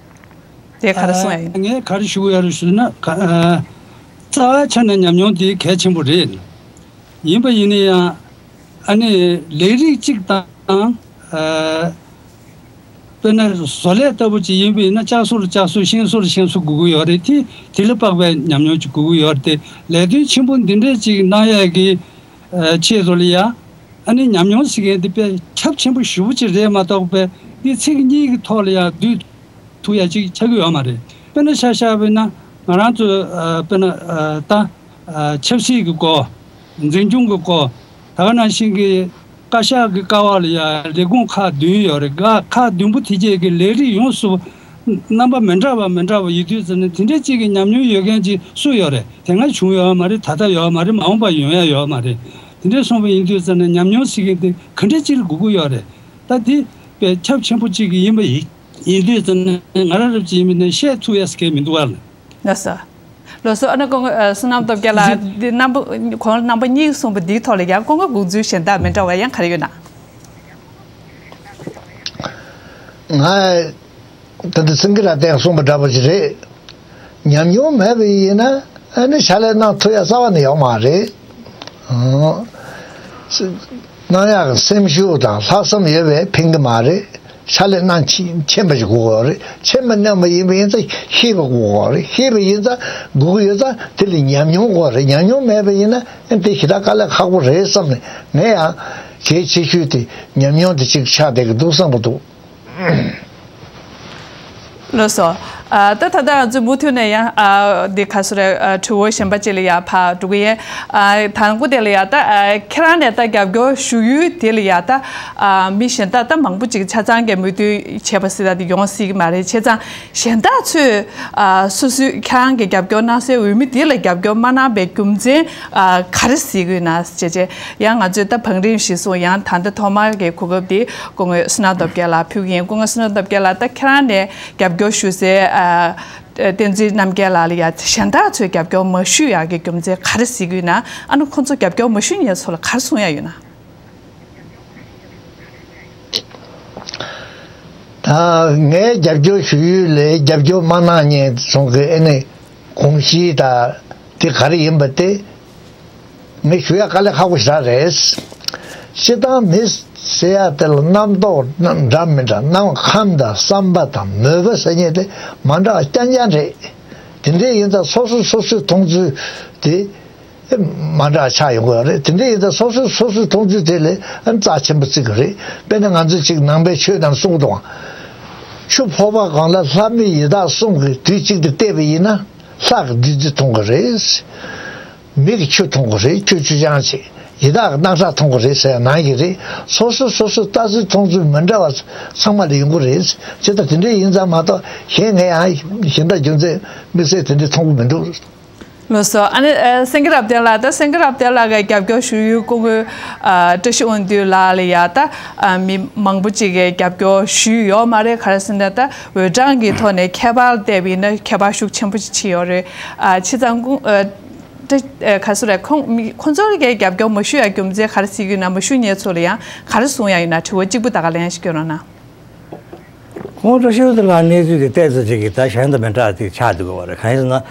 དེ་ག་རེ་གསུང་ཡ་ཡིན། ཨ་ངས་ག་རེ་ཞུ་ཡ་རེད་ཞུ་ན་ག་ཨ་རྩ་བའི་ཆ་ནས་ཉམས་མྱོང་དེ་གལ་ཆེན་པོ་རེད། ཡིན་པ་ཡིན་ན་ཡང་ཨ་ནི་ལས་རིགས་གཅིག་དང་ཨ་དཔེར་ན་བཟོ་ལས་ལྟ་བུ་ཅིག་ཡིན་པ་ཡིན་ན་ལྕགས་བཟོ་ལ་ལྕགས་བཟོ། ཤིང་བཟོ་ལ་ཤིང་བཟོ་དགོས་ཀྱི་ཡོད་རེད། དེ་དེ་ལ་དཔག་པའི་ཉམས་མྱོང་ཅིག་དགོས་ཀྱི་ཡོད་རེད་དེ། ལས་དོན་ཆེན་པོ་འདི་འདྲས་ཅིག་གནང་ཡ་གི་ཨ་ཆེད་དུ་ལ་ཡ། ཨ་ནི་ཉམས་མྱོང་ཟེར་མཁན་འདི་དཔེ་ཁྱབ་ཆེན་པོ་ཞེ་པོ་ཅིག་རེད་མ་གཏོགས་པའི་འདི་ཚིག་གཉིས་ཀྱི་ཐོག་ལ་ཡང་བསྡུས་ཐུབ་ཡ་ཅིག་ཆགས་ཀྱི་ཡོད་མ་རེད། དཔེར་ན་ཆ་བཞག་པ་ཡིན་ན་ང་རང་ཚོ་ཨ་དཔེར་ན་ཨ་ད་ཨ་ཆབ་སྲིད་ཀྱི་སྐོར། འཛིན་སྐྱོང་གི་སྐོར། ད་ག་ནང་བཞིན་གྱི་བཀའ་ཤག་གི་ཀ་བ་ལ་ཡང་ལས་ཁུངས་ཁག་བདུན་ཡོད་རེད། ཁག་ཁག་བདུན་པོ་དེ་རྗེས་ཀྱི་ལས་རིགས་ཡོངས་སུ་རྣམ་པ་མི་འདྲ་བ་མི་འདྲ་བ་ཡོད་དུས་ཙམ་ནས་དེ་འདྲ་ཅིག་གི་ཉམས་མྱོང་ཡོད་མཁན་ཅིག་སུ་ཡོད་རེད། དེ་སྔ་བྱུང་ཡོད་མ་རེད། ད་ལྟ་ཡོད་མ་རེད། མ་འོངས་པ་ཡོང་ཡ་ཡོད་མ་རེད། དེ་འདྲ་སོང་བ་ཡིན་དུས་ཙམ་ནས་ཉམས་མྱོང་ཟེར་མཁན་དེ་ག་འདྲ་ཅིག་ལ་དགོས་ཀྱི་ཡོད་རེད། ད་དེ་དཔེ་ཁྱབ་ཆེན་པོ་ཅིག་ཡིན་པ་ཡིན་ཡིན་དུས་ཙམ་ནས་ང་རང་རབ་ཅིག་ཡིན་པ་ནས་བཤད་ཐུབ་ཡ་ཟེར་མཁན་མི་འདུག་བ་ལ། ལགས་སོ། ལགས་སོ། ཨ་ནི་སྐུ་ངོ་ཨ་བསོད་ནམས་སྟོབས་རྒྱལ་ལགས། འདི་རྣམ་པ་ཁོང་རྣམ་པ་གཉིས་གསུངས་པ་འདིའི་ཐོག་ལ་ཡང་སྐུ་ངོ་དགོངས་ཚུལ་གཞན་དག་མི་འདྲ་བ་ཡང་ག་རེ་ཡོད་ན། ང་ད་ལྟ་སེང་གེ་རབ་བརྟན་གསུངས་པ་འདྲ་པོ་ཞིག་རེད། ཉམས་མྱོང་མེད་པ་ཡིན་ན་ཨ་ནི་ཕྱག་ལས་གནང་ཐུབ་ཡ་རྩ་བ་ནས་ཡོད་མ་རེད། ཨང་ གནང་ཡག་གི་སེམས་ཤུགས་དང་ལྷག་བསམ་ཡོད་པས་ཕན་གི་མ་རེད། ཕྱག་ལས་གནང་ཕྱིན་ཕྱིན་པ་ཞིག་དགོས་པ་རེད། ཕྱིན་པ་གནང་བ་ཡིན་པ་ཡིན་ཙང་ཤེས་པ་དགོས་པ་རེད། ཤེས་པ་ཡིན་ཙང་དགོས་ཀྱི་ཡོད་ཙང་དེ་ལ་ཉམས་མྱོང་དགོས་རེད། ཉམས་མྱོང་མེད་པ་ཡིན་ན་ཨ་དེ་ཞེ་དྲག་དཀའ་ལས་ཁག་པོ་རེད་བསམ་ནས་ངས་ཡང་གལ་ཆེ་ཤོས་དེ་ཉམས་མྱོང་དེ་གཅིག་ཆགས་བསྡད་ཀྱི་འདུག་བསམ་གྱི་འདུག་ལགས་སོ། ཨ་ད་ད་ལྟ་ང་ཚོས་མུ་མཐུད་ནས་ཡང་ཨ་འདི་ག་སོ་རེ་ཨ་དྲི་བ་གཞན་པ་ཅིག་ལ་ཡ་ཕར་འགྲོ་གི་ཡིན། ཨ་དང་པོ་དེ་ལ་ཡ་ད་ཨ་ཁྱེད་རང་ནས་ད་རྒྱབ་སྐྱོར་ཞུ་ཡུལ་དེ་ལ་ཡ་ད་ཨ་མི་གཞན་དག་ད་མང་པོ་ཅིག་ཆ་ཚང་གིས་མོས་མཐུན་བྱས་པ་ཟེར་ད་དེ་ཡོང་སྲིད་ཀྱི་མ་རེད། བྱས་ཙང་གཞན་དག་ཚོས་ཨ་སོ་སོའི་ཁྱེད་རང་གིས་རྒྱབ་སྐྱོར་གནང་སའི་འོས་མི་དེ་ལ་རྒྱབ་སྐྱོར་མ་གནང་པའི་རྒྱུ་མཚན་ཨ་ག་རེ་གཟིགས་ཀྱི་ཡོད་ན་ཅེས་བྱས། ཡང་ང་ཚོས་ད་བང་རིམ་གཞིར་བཟུང་ཡང་ད་ལྟ་ཐོག་མར་གྱི་གོ་སྐབས་དེ་སྐུ་ངོ་བསོད་ནམས་སྟོབས་རྒྱལ་ལགས་ཕུལ་གྱི་ཡིན། སྐུ་ངོ་བསོད་ནམས་སྟོབས་རྒྱལ་ལགས་ད་ཁྱེད་རང་ནས་རྒྱབ་སྐྱོར་ཞུ་སའི་ཨ་བསྟན་འཛིན་རྣམ་རྒྱལ་ལགས་ལ་ཡ་གཞན་དག་ཚོས་རྒྱབ་སྐྱོར་མ་ཞུ་ཡག་གི་རྒྱུ་མཚན་ག་རེ་གཟིགས་ཀྱི་ཡོད་ན། ཨ་ནི་ཁོང་ཚོ་རྒྱབ་སྐྱོར་མ་ཞུ་མཁན་ཚོ་ལ་ག་རེ་གསུང་ཡག་ཡོད་ན། ད་ངས་རྒྱབ་སྐྱོར་ཞུ་ཡུལ་ལས་རྒྱབ་སྐྱོར་མ་གནང་མཁན་ཚོ་གི་ཨ་ནི་དགོངས་གཞི་ད་དེ་ག་རེ་ཡིན་པ་དེ་ངས་ཞུ་ཡག་དཀའ་ལས་ཁག་པོ་ཞེ་དྲག་རེད། སྤྱིར་བཏང་མི་ཟེར་ཡག་དེ་ལ་རྣམ་རྟོག་འདྲ་མི་འདྲ་སྣང་ཁམས་དང་བསམ་པ་དང་མོས་པ་ཟེར་མཁན་དེ་མ་འདྲ་བ་རྐྱང་རྐྱང་རེད། དེ་འདྲ་ཡིན་ཙང་སོ་སོ་སོ་སོའི་མཐོང་ཚུལ་དེ། མ་འདྲ་ཆགས་ཡོང་གི་ཡོད་རེད། དེ་འདྲ་ཡིན་ཙང་སོ་སོས་སོ་སོའི་མཐོང་ཚུལ་དེ་ལས་རྩ་ཆེན་པོ་བརྩི་གི་རེད། དཔེར་ན་ང་ཚོ་གཅིག་ནང་པའི་ཆོས་ནང་གསུངས་འདུག་ག་ཆུ་ཕོར་པ་གང་ལ་ལྷ་མི་ཡི་དྭགས་གསུམ་གྱིས་དུས་གཅིག་ཏུ་བལྟས་པ་ཡིན་ན་ལྷ་གིས་བདུད་རྩི་འཐུང་གི་རེད། མི་གིས་ཆུ་འཐུང་གི་རེད། ཆུ་ཆུ་ཆང་བྱེད། ཡི་དྭགས་ཀྱིས་རྣག་ཁྲག་འཐུང་གི་རེད་ཟེར་ཡ་ནང་བཞིན་རེད། སོ་སོ་སོ་སོའི་ལྟ་ཚུལ་མཐོང་ཚུལ་མི་འདྲ་བ་ཚང་མ་ལ་ཡོང་གི་རེད། ཇི་ལྟར་དེ་འདྲ་ཡིན་ཙང་མ་གཏོགས་གཞན་ངས་ཡང་གཞན་དག་རྒྱུ་མཚན་དམིགས་བསལ་དེ་འདྲ་མཐོང་གི་མི་འདུག་ལགས་སོ། ཨ་ནི་ཨ་སེང་གེ་རབ་བརྟན་ལགས། ད་སེང་གེ་རབ་བརྟན་ལགས་ཀྱིས་རྒྱབ་སྐྱོར་ཞུ་ཡུལ་སྐུ་ངོ་ཨ་བཀྲ་ཤིས་དབང་འདུས་ལགས་ལ་ཡ་ད་ཨ་མི་མང་པོ་ཅིག་གིས་རྒྱབ་སྐྱོར་ཞུས་ཡོད་མ་རེད། ག་རེ་ཟེར་ན་ད་འོས་གྲངས་ཀྱི་ཐོག་ནས་ཁྱད་པར་བལྟས་པ་ཡིན་ན་ཁྱད་པར་ཤུགས་ཆེན་པོ་ཅིག་ཕྱིན་ཡོད་རེད། ཨ་བྱས་ཙང་ཁོང་ཨ་ད་ཨ་ག་རེ་ཟེར་རེད། ཁོང་མི་ཁོང་ཚོ་གིས་རྒྱབ་སྐྱོར་མ་ཞུ་ཡ་རྒྱུ་མཚན་ག་རེ་གཟིགས་ཀྱི་ཡོད་ན། མ་ཞུ་མཁན་ཚོ་ལ་ཡང་ག་རེ་གསུང་ཡ་ཡོད་ན། དྲི་བ་གཅིག་པུ་ད་ག་ལན་ཞིག་སྐྱོན་རོགས་གནང་། ཁོང་བཀྲ་ཤིས་དབང་འདུས་ལགས་གནས་ཚུལ་དེ་ཏོག་ཙམ་ཅིག་གིས་ད་གཞན་དང་མི་འདྲ་བ་ཅིག་ཆགས་འདུག་གི་རེད། གང་ཡིན་ཟེར་ན་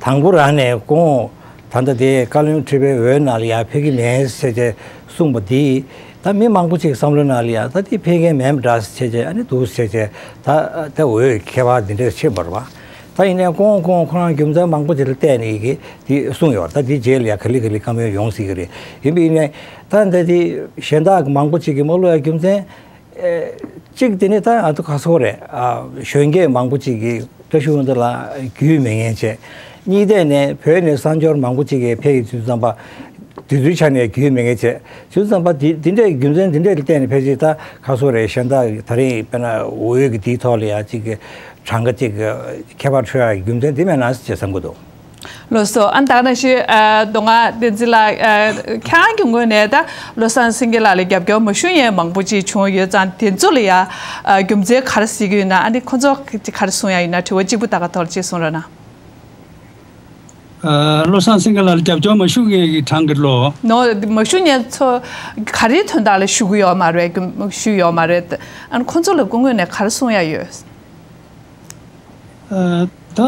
དང་པོ་རང་ནས་ཁོང་ད་ལྟ་དེ་བཀའ་བློན་ཁྲི་པའི་འོས་ནང་ལ་ཡར་ཕེབས་ཀྱི་མེད་ཟེར་བྱས་གསུངས་པ་འདིས་ད་མི་མང་པོ་ཅིག་བསམ་བློའི་ནང་ལ་ཡ་ད་དེ་ཕེབས་མཁན་མེད་པ་འདྲ་ཟེར་བྱས་ཨ་ནི་འདུག་ཟེར་བྱས་ད་ད་འོས་ཁྱད་པར་འདི་འདྲ་ཕྱིན་པ་རེད་པ། ད་ཡིན་ནའི་ཁོང་ཁོང་ཁོ་རང་རྒྱུ་མཚན་མང་པོ་ཅིག་ལ་བལྟས་ནས་ཀྱི་དེ་གསུངས་ཡོད་རེད། ད་དེ་རྗེས་ལ་ཡ་ག་ལེ་ག་ལེ་བཀའ་མོལ་ཡོང་སྲིད་ཀྱི་རེད། ཡིན་པ་ཡིན་ནའི་ད་ད་དེ་གཞན་དག་མང་པོ་ཅིག་གིས་མ་བླུགས་ཡ་རྒྱུ་མཚན། ཨེ། གཅིག་དེ་ནི་ད་ང་ཚོ་ག་སོ་རེད། ཨ། གཞོན་སྐྱེས་མང་པོ་ཅིག་གིས་བཀྲ་ཤིས་དབང་འདུས་ལ་རྒྱུས་མེད་མཁན་བྱས། གཉིས་ཐད་ནས་བོད་ནས་གསར་འབྱོར་མང་པོ་ཅིག་གིས་ཕེབས་ཡོང་དུས་ཙམ་པ། དུས་ཚོད་ཆ་ནས་རྒྱུས་མེད་མཁན་བྱས། དུས་ཙམ་པ་འདི་འདི་འདྲའི་རྒྱུ་མཚན་འདི་འདྲ་ལ་བརྟེན་ནས་ཕལ་ཆེར་ད་ག་སོ་རེད། གཞན་དག་ད་རིང་དཔེར་ན་འོས་ཀྱི་འདིའི་ཐོག་ལ་ཡ་གཅིག་གི་གྲངས་ཀ་གཅིག་གི་ཁྱད་པར་འཕྲོད་ཡ་རྒྱུ་མཚན་འདི་མེད་ན་ཅེས་བསམ་གྱི་འདུག་ལགས་སོ། ཨ་ནི་ད་ག་ནང་བཞིན་ཨ་མདོ་སྔགས་བསྟན་འཛིན་ལགས། ཨ་ཁྱེད་རང་གི་ངོས་ནས་ད་བློ་བཟང་སེང་གེ་ལགས་ལ་རྒྱབ་སྐྱོར་མ་ཞུ་མཁན་མང་པོ་ཅིག་བྱུང་ཡོད་ཙང་། དེ་ཚོ་ལ་ཡ་ཨ་རྒྱུ་མཚན་ག་རེ་གཟིགས་ཀྱི་ཡོད་ན། ཨ་ནི་ཁོ་ཚོ་ག་རེ་གསུང་ཡ་ཡོད་ན། དྲི་བ་གཅིག་པུ་ད་ག་ཐོག་ལ་ཅིག་གསུང་རོགས་གནང་། ཨ་བློ་བཟང་སེང་གེ་ལགས་ལ་རྒྱབ་སྐྱོར་མ་ཞུ་མཁན་གྱི་གྲངས་ཀྱི་ལོ། ནོ། མ་ཞུ་མཁན་ཚོ་ག་རེའི་དོན་དག་ལ་ཞུ་གི་ཡོད་མ་རེད། རྒྱུ་ཞུས་ཡོད་མ་རེད། ཨ་ནི་ཁོ་ཚོ་ལ་སྐུ་ངོས་ནས་ག་རེ་གསུང་ཡ་ཡོད། ཨ་ད་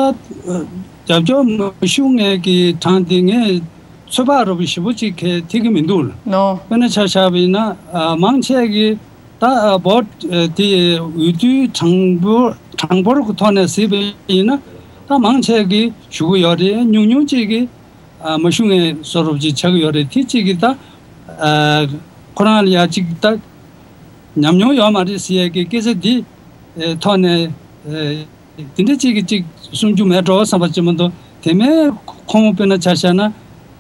རྒྱབ་སྐྱོར་མ་ཞུ་མཁན་གྱི་གྲངས་དེ་ངས་ཚོད་དཔག་འདྲ་པོ་ཞེ་པོ་ཅིག་གས་ཐིག་གི་མི་འདུག་ལ། ནོ། དཔེར་ན་ཆ་བཞག་པ་ཡིན་ན་ཨ་མང་ཆེ་གིས་ད་ཨ་བོད་ཨ་དེ་འོས་བསྡུའི་གྲངས་འབོར་གྲངས་འབོར་གྱི་ཐོག་ནས་གཟིགས་པ་ཡིན་ན་ད་མང་ཆེ་གིས་ཞུ་གི་ཡོད་རེད། ཉུང་ཉུང་ཅིག་གིས་ཨ་མ་ཞུ་མཁན་བཟོ་འདྲ་པོ་ཅིག་ཆགས་ཀྱི་ཡོད་རེད། དེ་གཅིག་གིས་ད་ཨ་ཁོ་རང་ལ་ཡ་གཅིག་ད་ཉམས་མྱོང་ཡོད་མ་རེད་ཟེར་ཡས་ཀྱི་སྐད་ཆ་འདི་ཨེ་ཐོག་ནས་ཨེ་དེ་འདྲ་གཅིག་གིས་གཅིག་གསུང་རྒྱུ་མེད་འགྲོ་བསམ་པ་ཅིག་མ་གཏོགས། དེ་མིན་ཁོང་དཔེར་ན་ཆ་བཞག་ན་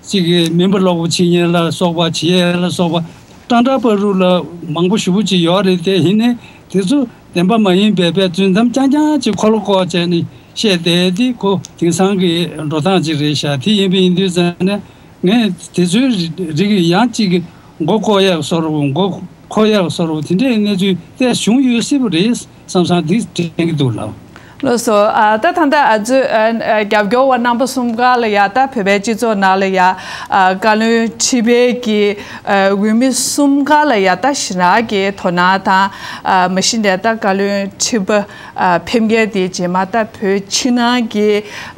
གཅིག་གིས་མེ་འབར་གློག་པོ་བྱེད་མཁན་ལ་སོགས་པ། བྱེད་ཡས་ལ་སོགས་པ་ཀྲང་ཀྲང་པ་རུ་ལ་མང་པོ་ཞེ་པོ་ཅིག་ཡོད་རེད། དེ་ཡིན་ནའི་དེ་ཚོ་བདེན་པ་མ་ཡིན་པའི་དཔེ་རྫུན་གཏམ་རྐྱང་རྐྱང་ཅིག་འཁོར་ལོ་བསྐོར་བྱས་ནས་བཤད་བསྡད་དེ་ཁོ་དེང་སང་གི་འགྲོ་སྟངས་ཅིག་རེད་ཤག་དེ་ཡིན་པ་ཡིན་དུས་ཙང་ནས་ངས་དེ་ཚོའི་རིགས་ཡང་གཅིག་གི་མགོ་སྐོར་ཡག་བཟོ་འདྲ་པོ། མགོ་འཁོར་ཡག་བཟོ་འདྲ་པོ་དེ་འདྲའི་གནས་ཚུལ་ཏོག་ཙམ་བྱུང་ཡོད་སྲིད་པ་རེད་བསམ་བསམ་འདི་དྲན་གྱི་འདུག་ལགས། ལགས་སོ། ཨ་ད་ད་ལྟ་ཨ་ཚོས་ཨ་ཨ་རྒྱབ་སྐྱོར་བ་རྣམ་པ་གསུམ་ཀ་ལ་ཡ་ད་བོད་པའི་སྤྱི་ཚོགས་ནང་ལ་ཡ་ཨ་བཀའ་བློན་ཁྲི་པའི་གི་ཨ་འོས་མི་གསུམ་ཀ་ལ་ཡ་ད་ཞེ་དྲག་གི་དོ་སྣང་དང་ཨ་མ་གཞི་ནས་ད་བཀའ་བློན་ཁྲི་པ་ཨ་ཕེབས་མཁན་དེ་རྗེས་མ་ད་བོད་ཕྱི་ནང་གི་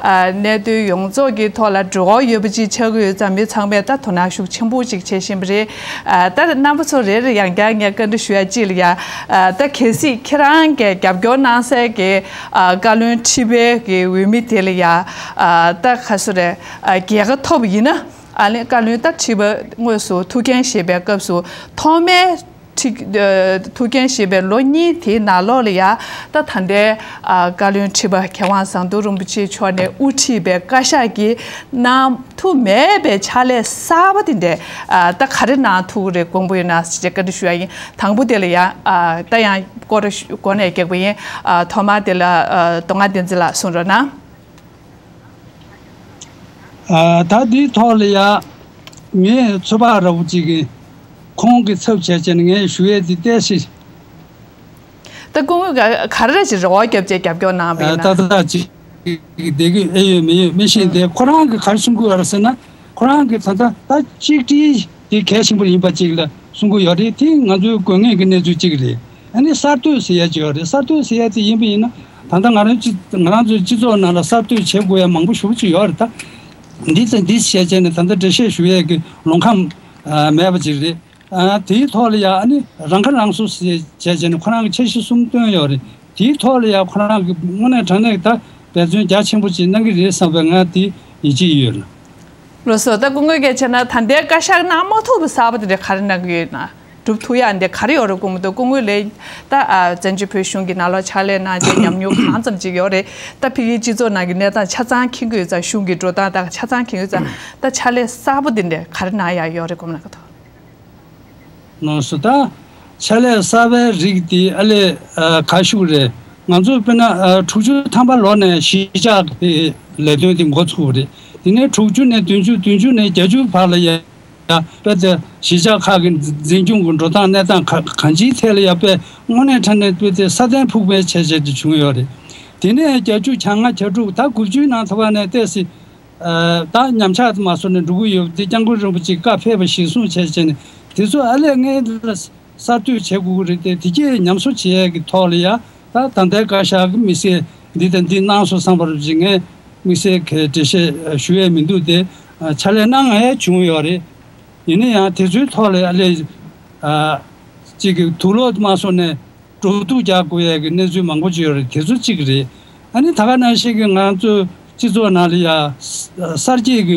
ཨ་གནད་དོན་ཡོངས་རྫོགས་ཀྱི་ཐོག་ལ་འགྲོ་འོང་ཡོད་པ་ཅིག་ཆགས་ཀྱི་ཡོད་ཙང་མི་ཚང་མས་ད་དོ་སྣང་ཤུགས་ཆེན་པོ་ཅིག་བྱེད་བཞིན་པ་རེད། ཨ་ད་རྣམ་པ་ཚོ་རེ་རེ་ཡང་བསྐྱར་ངས་བཀའ་འདྲི་ཞུ་ཡ་གཅིག་ལ་ཡ། ཨ་ད་གལ་སྲིད་ཁྱེད་རང་གིས་རྒྱབ་སྐྱོར་གནང་སའི་གི་ཨ་བཀའ་བློན་ཁྲི་པའི་གི་འོས་མི་དེ་ལ་ཡ་ཨ་ད་ག་སུ་རེད། ཨ་རྒྱལ་ཁ་ཐོབ་ཡིན་ན་ཨ་ལེ་བཀའ་བློན་ད་ཁྲི་པ་དངོས་སུ་ཐུགས་འགན་བཞེས་པའི་སྐབས་སུ་ཐོག་མའི་ཁྲི་ཨ་ཐུགས་འགན་བཞེས་པའི་ལོ་གཉིས་དེའི་ནང་ལོགས་ལ་ཡ་ད་ད་ལྟའི་ཨ་བཀའ་བློན་ཁྲི་པ་མཁས་དབང་ཟམ་གདོང་རིན་པོ་ཆེ་མཆོག་ནས་དབུ་ཁྲིད་པའི་བཀའ་ཤག་གིས་གནང་ཐུབ་མེད་པའི་ཕྱག་ལས་གསར་པ་དེ་འདྲས་ཨ་ད་ག་རེ་གནང་ཐུབ་ཀྱི་རེད་དགོངས་པ་ཡོད་ན་ཞེས་བཀའ་འདྲི་ཞུ་ཡ་ཡིན། དང་པོ་དེ་ལ་ཡང་ཨ་ད་ཡང་སྐོར་ཞུ་སྒོ་ནས་རྒྱག་པ་ཡིན། ཨ་ཐོག་མར་དེ་ལ་ཨ་མདོ་སྔགས་བསྟན་འཛིན་ལགས་གསུང་རོགས་གནང་། ཨ་ད་འདིའི་ཐོག་ལ་ཡ་ངས་ཚོད་དཔག་འདྲ་པོ་ཅིག་གི་ཁོང་གི་ཚབ་བྱས་བྱས་ནས་ངས་ཞུ་ཡས་དེ་ཏོག་ཙམ། ད་སྐུ་ངོ་ག་ག་རེ་ཅིག་རེ་བ་བརྒྱབ་བྱས་རྒྱབ་སྐྱོར་གནང་བ་ཡིན་ན། ཏག་ཏག་ཅིག་བསྡད་ཀྱི་ཨེ་ཡོད་མེད་ཡོད་མི་ཤེས་ཏེ། ཁོ་རང་གིས་ག་རེ་གསུང་གི་ཡོད་རེད་ཟེར་ན། ཁོ་རང་གིས་ད་ལྟ་ད་གཅིག་སྒྲིལ་དེ་གལ་ཆེན་པོ་ཡིན་པ་ཅིག་ལ་གསུང་གི་ཡོད་རེད། དེ་ང་ཚོའི་དགོས་ངེས་ཀྱི་གནས་ཚུལ་གཅིག་རེད། ཨ་ནི་གསར་གཏོད་ཟེར་ཡ་ཅིག་ཡོད་རེད། གསར་གཏོད་ཟེར་ཡ་དེ་ཡིན་པ་ཡིན་ན་ད་ལྟ་ང་རང་སྤྱི་ང་རང་ཚོའི་སྤྱི་ཚོགས་ནང་ལ་གསར་གཏོད་བྱེད་དགོས་ཡ་མང་པོ་ཞེ་པོ་ཅིག་ཡོད་རེད་ད། འདི་དང་འདི་བྱས་བྱས་ནས་ད་ལྟ་འགྲེལ་བཤད་ཞུ་ཡས་ཀྱི་ལོང་ཁམས་ཨ་མེད་པ་ཅིག་རེད། ཨ་དེའི་ཐོག་ལ་ཡ་ཨ་ནི་རང་ཁ་རང་གསོ་ཟེར་བྱས་བྱས་ནས་ཁོ་རང་གི་འཆར་གཞི་གསུམ་བཏོན་ཡོད་རེད། དེའི་ཐོག་ལ་ཡ་ཁོ་རང་གི་དངོས་གནས་དྲང་གནས་ད་འབད་བརྩོན་རྒྱ་ཆེན་པོ་ཅིག་གནང་གི་རེད་བསམ་པའི་ང་དེ་ཡིད་ཆེས་ཡོད་ལ། ལགས་སོ། ད་སྐུ་ངོ་གིས་བྱས་ན་ད་ལྟའི་བཀའ་ཤག་གནང་མ་ཐུབ་པ་གསར་པ་དེ་འདྲ་ག་རེ་གནང་གི་ཡོད་ན། སྒྲུབ་ཐུབ་ཡ་འདི་ག་རེ་ཡོད་རེད་སྐུ་ངོ། ད་སྐུ་ངོ་ལས་ད་ཨ་བཙན་བྱོལ་བོད་གཞུང་གི་ནང་ལོགས་ཕྱག་ལས་གནང་རྗེས་ཉམས་མྱོང་གང་ཙམ་ཅིག་ཡོད་རེད། ད་ཕ་གིའི་སྤྱི་ཚོགས་ནང་གི་གནས་སྟངས་ཆ་ཚང་མཁྱེན་གྱི་ཡོད་ཙང་། གཞུང་གི་འགྲོ་སྟངས་དང་ཆ་ཚང་མཁྱེན་གྱི་ཡོད་ཙང་། ད་ཕྱག་ལས་གསར་པ་འདི་འདྲ་ག་རེ་གནང་ཡ་ཡོད་རེད་སྐུ་ངོ་ལགས། ལགས་སོ། ད་ཕྱག་ལས་གསར་པའི་རིགས་དེ་ཨ་ལས་ཨ་ག་ཞུ་རེད། ང་ཚོ་དཔེར་ན་ཨ་དྲུག་ཅུ་ཐམ་པ་ལོ་ནས་གཞིས་ཆགས་ཀྱི་ལས་དོན་དེ་འགོ་ཚུགས་པ་རེད། དེ་ནས་དྲུག་ཅུ་ནས་བདུན་ཅུ། བདུན་ཅུ་ནས་བརྒྱད་ཅུ་བར་ལ་ཡ་ཡ་དཔེ་དེ་གཞིས་ཆགས་ཁག་གི་འཛིན་སྐྱོང་གི་འགྲོ་སྟངས་གནས་སྟངས་ག་གང་ཅིའི་ཐད་ལ་ཡ་དཔེ་དངོས་གནས་དྲང་གནས་དཔེ་དེ་སྲ་བརྟན་ཕུགས་ཕན་ཆེ་ཆེ་དེ་བྱུང་ཡོད་རེད། དེ་ནས་བརྒྱད་ཅུ་གྱ་ལྔ་གྱ་དྲུག་ད་དགུ་བཅུའི་ནང་ཐོག་ནས་ཏོག་ཙམ་ཨ་ད་ཉམས་ཆག་མ་སོང་ནས་འགྲོ་གི་ཡོད་དེ། སྐྱབས་མགོན་རིན་པོ་ཆེ་བཀའ་ཕེབས་པ་གཞིར་བཟུང་བྱས་བྱས་ནས་དེ་ཚོ་ཨ་ལས་ངས་འདི་ལ་གསར་གཏོད་བྱེད་དགོས་ཀྱི་རེད་དེ། དེ་གས་ཉམས་གསོ་བྱེད་ཡས་ཀྱི་ཐོག་ལ་ཡ་ད་ད་ལྟའི་བཀའ་ཤག་གི་དམིགས་བསལ་འདི་དང་འདི་གནང་སོང་བསམ་པ་རེད་ཅེས་ངས་དམིགས་བསལ་གྱི་འགྲེལ་བཤད་ཞུ་ཡས་མི་འདུག་སྟེ། ཕྱག་ལས་གནང་ཡས་བྱུང་ཡོད་རེད། ཡིན་ན་ཡང་དེ་ཚོའི་ཐོག་ལ་ཨ་ལས་ཨ་གཅིག་གི་དུག་ལོག་མ་སོང་ནས་འགྲོ་འདུག་རྒྱག་དགོས་ཡས་ཀྱི་གནས་ཚུལ་མང་པོ་ཅིག་ཡོད་རེད། དེ་ཚོ་གཅིག་རེད། ཨ་ནི་ད་ག་ནང་བཞིན་གྱི་ང་ཚོའི་སྤྱི་ཚོགས་ནང་ལ་ཡ་གསར་སྐྱེས་ཀྱི་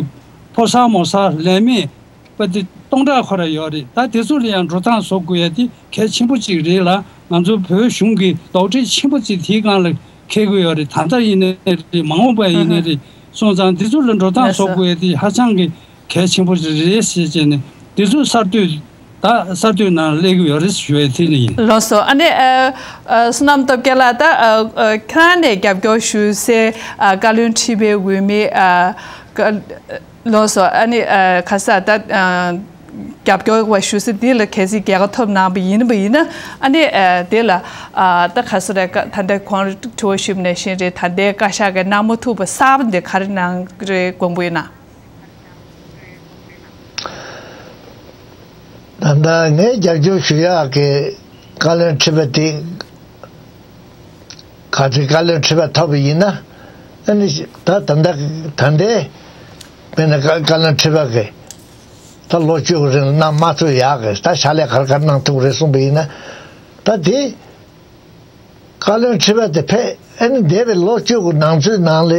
ཕོ་གསར་མོ་གསར་ལས་མེད་པ་དེ་སྟོང་ཕྲག་ཁོ་ར་ཡོད་རེད། ད་དེ་ཚོ་ལ་ཡང་འགྲོ་སྟངས་བཟོ་དགོས་ཡ་དེ་གལ་ཆེན་པོ་གཅིག་རེད་ལ། ང་ཚོ་བོད་གཞུང་གི་དོགས་འདྲི་ཆེན་པོ་གཅིག་དེའི་སྒང་ལ་འཁེལ་གྱི་ཡོད་རེད། ད་ལྟ་ཡིན་ནའི་རེད། མ་འོངས་པ་ཡིན་ནའི་རེད། སོང་ཙང་དེ་ཚོ་ལ་འགྲོ་སྟངས་བཟོ་དགོས་ཡ་དེ་ཧ་ཅང་གི་གལ་ཆེན་པོ་རེད་ཟེར་བྱས་ནས་དེ་ཚོ་གསར་གཏོད་ད་གསར་གཏོད་ནང་སླེབས་ཀྱི་ཡོད་རེད་ཞུ་བའི་དེ་ནི་ཡིན། ལགས་སོ། ཨ་ནི་ཨ་ཨ་བསོད་ནམས་སྟོབས་རྒྱལ་ལགས། ད་ཨ་ཨ་ཁྱེད་རང་ནས་རྒྱབ་སྐྱོར་ཞུ་སའི་ཨ་བཀའ་བློན་ཁྲི་པའི་འོས་མི་ཨ་ཀ་ལགས་སོ། ཨ་ནི་ཨ་ག་ས་ད་ཨ་རྒྱབ་སྐྱོར་བ་ཞུ་སའི་འདི་ལ་གལ་སྲིད་རྒྱལ་ཁ་ཐོབ་གནང་བ་ཡིན་པ་ཡིན་ན། ཨ་ནི་ཨ་དེ་ལ་ཨ་ད་ག་ས་རེད། ད་ལྟ་གོང་དྲི་བ་ཞུས་པ་ནང་བཞིན་རེད། ད་ལྟའི་བཀའ་ཤག་གི་གནང་མ་ཐུབ་པ་གསར་པ་འདི་ག་རེ་གནང་གི་རེད་དགོངས་པ་ཡོད་ན། ད་ལྟ་ངས་རྒྱབ་སྐྱོར་ཞུ་ཡག་གི་བཀའ་བློན་ཁྲི་པ་དེ་ག་ཚོད་བཀའ་བློན་ཁྲི་པ་ཐོབ་པ་ཡིན་ན། ཨ་ནི་ད་ད་ལྟ་ད་ལྟའི་དཔེར་ན་བཀའ་བཀའ་བློན་ཁྲི་པ་གི་ད་ལོ་བཅུ་གི་རིང་གནང་མ་ཐུབ་ཡག་གི་ད་ཕྱག་ལས་ག་རེ་ག་རེ་གནང་ཐུབ་རེད་གསུངས་པ་ཡིན་ན། ད་དེ། བཀའ་བློན་ཁྲི་པ་དེ་ཕེབས། ཨ་ནི་འདས་པའི་ལོ་བཅུ་གི་ནང་ཚུད་ནང་ལ་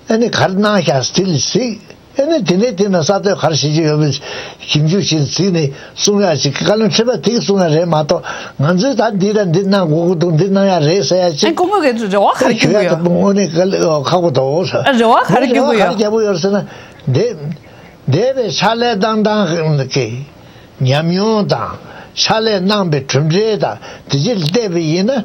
ཨ་ནི་ག་རེ་གནང་བཞག་དེ་ལ་གཟིགས། ཨ་ནི་དེ་ནས་དེ་ན་གསར་གཏོད་ག་རེ་བྱེད་ཀྱི་ཡོད་མེད་ཞིབ་འཇུག་བྱས་གཟིགས་ནས་གསུང་ཡག་ཅིག་བཀའ་བློན་ཁྲི་པ་དེས་གསུང་ཡག་རེད་མ་གཏོགས། ང་ཚོས་ད་འདི་དང་འདི་གནང་དགོས་ཀྱི་འདུག་འདི་གནང་ཡག་རེད་ཟེར་ཡག་ཨ་ཅིག་སྐུ་ངོ་གིས་རེ་བ་ག་རེ་ཞུ་ཡག་ཡོད། དངོས་གནས་དཀའ་ལས་ཁག་པོ་འདུག་ཨ་རེ་བ་ག་རེ་རེ་བ་ག་རེ་རྒྱག་གི་ཡོད། རྒྱག་གི་ཡོད་ཟེར་ན། འདི་འདས་པའི་ཕྱག་ལས་བཏང་སྟངས་ཀྱི་ཉམས་མྱོང་དང་། ཕྱག་ལས་གནང་པའི་གྲུབ་འབྲས་དང་དེ་ཕྱིར་བལྟས་པ་ཡིན་ན།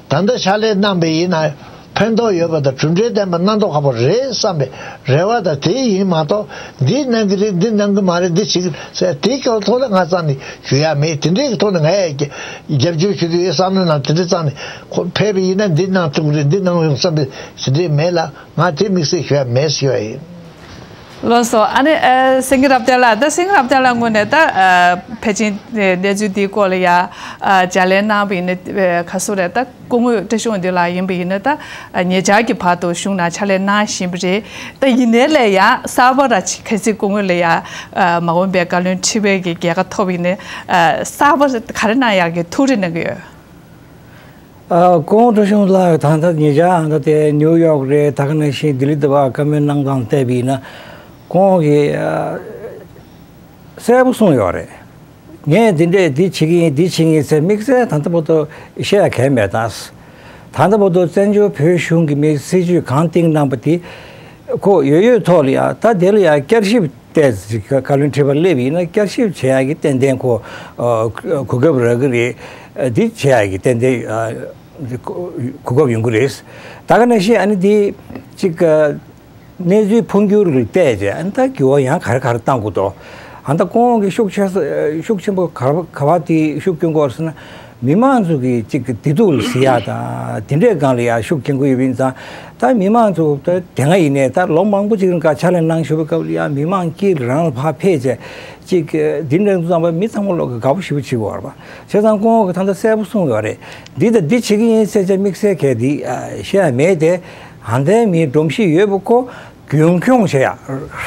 ད་ལྟ་ཕྱག་ལས་གནང་པ་ཡིན་ན། ཕན་ཐོགས་ཡོད་པ་དང་གྲུབ་འབྲས་ལྡན་པ་སྣ་ཐོག་ཁ་པོ་རེད་བསམ་པའི་རེ་བ་དང་། དེ་ཡིན་མ་གཏོགས་འདི་གནང་གི་རེད། འདི་གནང་གི་མ་རེད། འདི་བྱེད་ཀྱི་ཟེར་དེའི་སྐོར་ཐོག་ལ་ང་རྩ་ནས་ཞུ་ཡ་མེད། དེ་འདྲའི་ཐོག་ནས་ང་ཡང་རྒྱབ་སྐྱོར་ཞུ་གི་ཡོད་བསམ་བློའི་ནང་དེ་འདྲ་རྩ་ནས་ཁོ་ཕེབས་པ་ཡིན་ན་འདི་གནང་ཐུབ་ཀྱི་རེད། འདི་གནང་ཡོང་བསམ་པའི་དེ་འདྲའི་མེད་ལ། ང་དེ་དམིགས་བསལ་ཞུ་ཡ་མེད་ཞུ་ཡ་ཡིན། ལགས་སོ། ཨ་ནི་ཨ་སེང་གེ་རབ་བརྟན་ལགས། ད་སེང་གེ་རབ་བརྟན་ལགས་ངོས་ནས་ད་ཨ་ཕལ་ཆེར་གནས་ཚུལ་འདིའི་སྐོར་ལ་ཡ་ཨ་ལྗགས་ལན་གནང་བ་ཡིན་ན་ཨ་ག་སུ་རེད། ད་སྐུ་ངོ་བཀྲ་ཤིས་དབང་འདུས་ལགས་ཡིན་པ་ཡིན་ན་ད་ཨ་ཉེ་ཆར་གྱི་བར་དུ་གཞུང་ནང་ཕྱག་ལས་གནང་བཞིན་པ་རེད། ད་ཡིན་ནའི་ལས་ཡ་གསར་པ་ར་ཅིག་གལ་སྲིད་སྐུ་ངོ་ལ་ཡ་ཨ་མ་འོངས་པའི་བཀའ་བློན་ཁྲི་པའི་གི་རྒྱལ་ཁ་ཐོབ་ཡིན་ན་ཨ་གསར་པ་ག་རེ་གནང་ཡག་གི་ཐུགས་རེ་གནང་གི་ཡོད། ཨ་ཁོང་བཀྲ་ཤིས་དབང་འདུས་ལགས་ད་ལྟ་ཉེ་ཆར་ཨ་ད་དེ་ནིའུ་ཡོག་རེད། ད་ག་ནང་བཞིན་ལྡི་ལི་དུ་བ་བཀའ་མོལ་གནང་སྟངས་བལྟས་པ་ཡིན་ན་ཁོང་གིས་ཨ་གསལ་པོ་གསུངས་ཡོད་རེད། ངས་འདི་འདྲས་འདི་བྱེད་ཀྱི་ཡིན། འདི་བྱེད་ཀྱི་ཡིན་ཟེར་དམིགས་བསལ་ད་ལྟ་བར་དུ་བཤད་ཡ་གང་མེད། ད་ད་ལྟ་བར་དུ་བཙན་བྱོལ་བོད་གཞུང་གི་མི་སྲིད་ཇུས་གང་བཏིང་གནང་པ་དེ་ཁོ་ཡོད་ཡོད་ཐོག་ལ་ཡ་ད་དེ་ལ་ཡ་བསྐྱར་ཞིབ་བལྟས་ཀྱི་བཀའ་བློན་ཁྲི་པ་སླེབས་ཡིན་ན་བསྐྱར་ཞིབ་བྱེད་ཡག་གི་ཏན་ཏན་ཁོ་ཨ་གོ་སྐབས་རག་གི་རེད། འདི་བྱེད་ཡག་གི་ཏན་ཏན་ཨ་གོ་སྐབས་ཡོང་གི་རེད། ད་ག་ནང་བཞིན་ཨ་ནི་འདི་གཅིག་གནས་ཚུལ་འཕོ་འགྱུར་ལ་བལྟས་རྗེས་ཨ་ནི་ད་འགྱུར་བ་ཡང་ག་རེ་ག་རེ་བཏང་དགོས་འདུག་ཨ་ད་ཁོང་གི་ཤུགས་ཆེ་ས་ཤུགས་ཆེན་པོ་ག་ག་བ་དེ་ཤུགས་སྐྱོན་དགོས་ཟེར་ན། མི་མང་ཚོ་གི་གཅིག་གི་བདེ་སྡུག་ལ་གཟིགས་ཡ་དང་དེ་འདྲའི་སྒང་ལ་ཡ་ཤུགས་རྐྱེན་དགོས་ཡོད་པ་ཡིན་ཙང་། ད་མི་མང་ཚོ་ད་དེ་སྔ་ཡིན་ནའི་ད་ལོ་མང་པོ་ཅིག་རིང་ག་ཕྱག་ལས་གནང་བཞུགས་པའི་སྐབས་ལ་ཡ་མི་མང་དཀྱིལ་རང་ལ་ཕར་ཕེབས་བྱས་གཅིག་འདི་འདྲ་ཚོ་ཚང་མ་མི་ཚང་མ་ལོག་གི་དགའ་པོ་ཞེ་པོ་བྱེད་དགོས་རེད་པ། བྱས་ཙང་ཁོང་གིས་ད་ལྟ་གསལ་པོ་གསུངས་ཡོད་རེད། འདི་དང་འདི་བྱེད་ཀྱི་ཡིན་ཟེར་བྱས་དམིགས་བསལ་གལ་འདི་བཤད་ཡ་མེད་དེ། ཨ་ནི་མིའི་སྒྲོམ་གཞི་ཡོད་པ་ཁོ། རྒྱུན་འཁྱོངས་བྱེད་ཡ།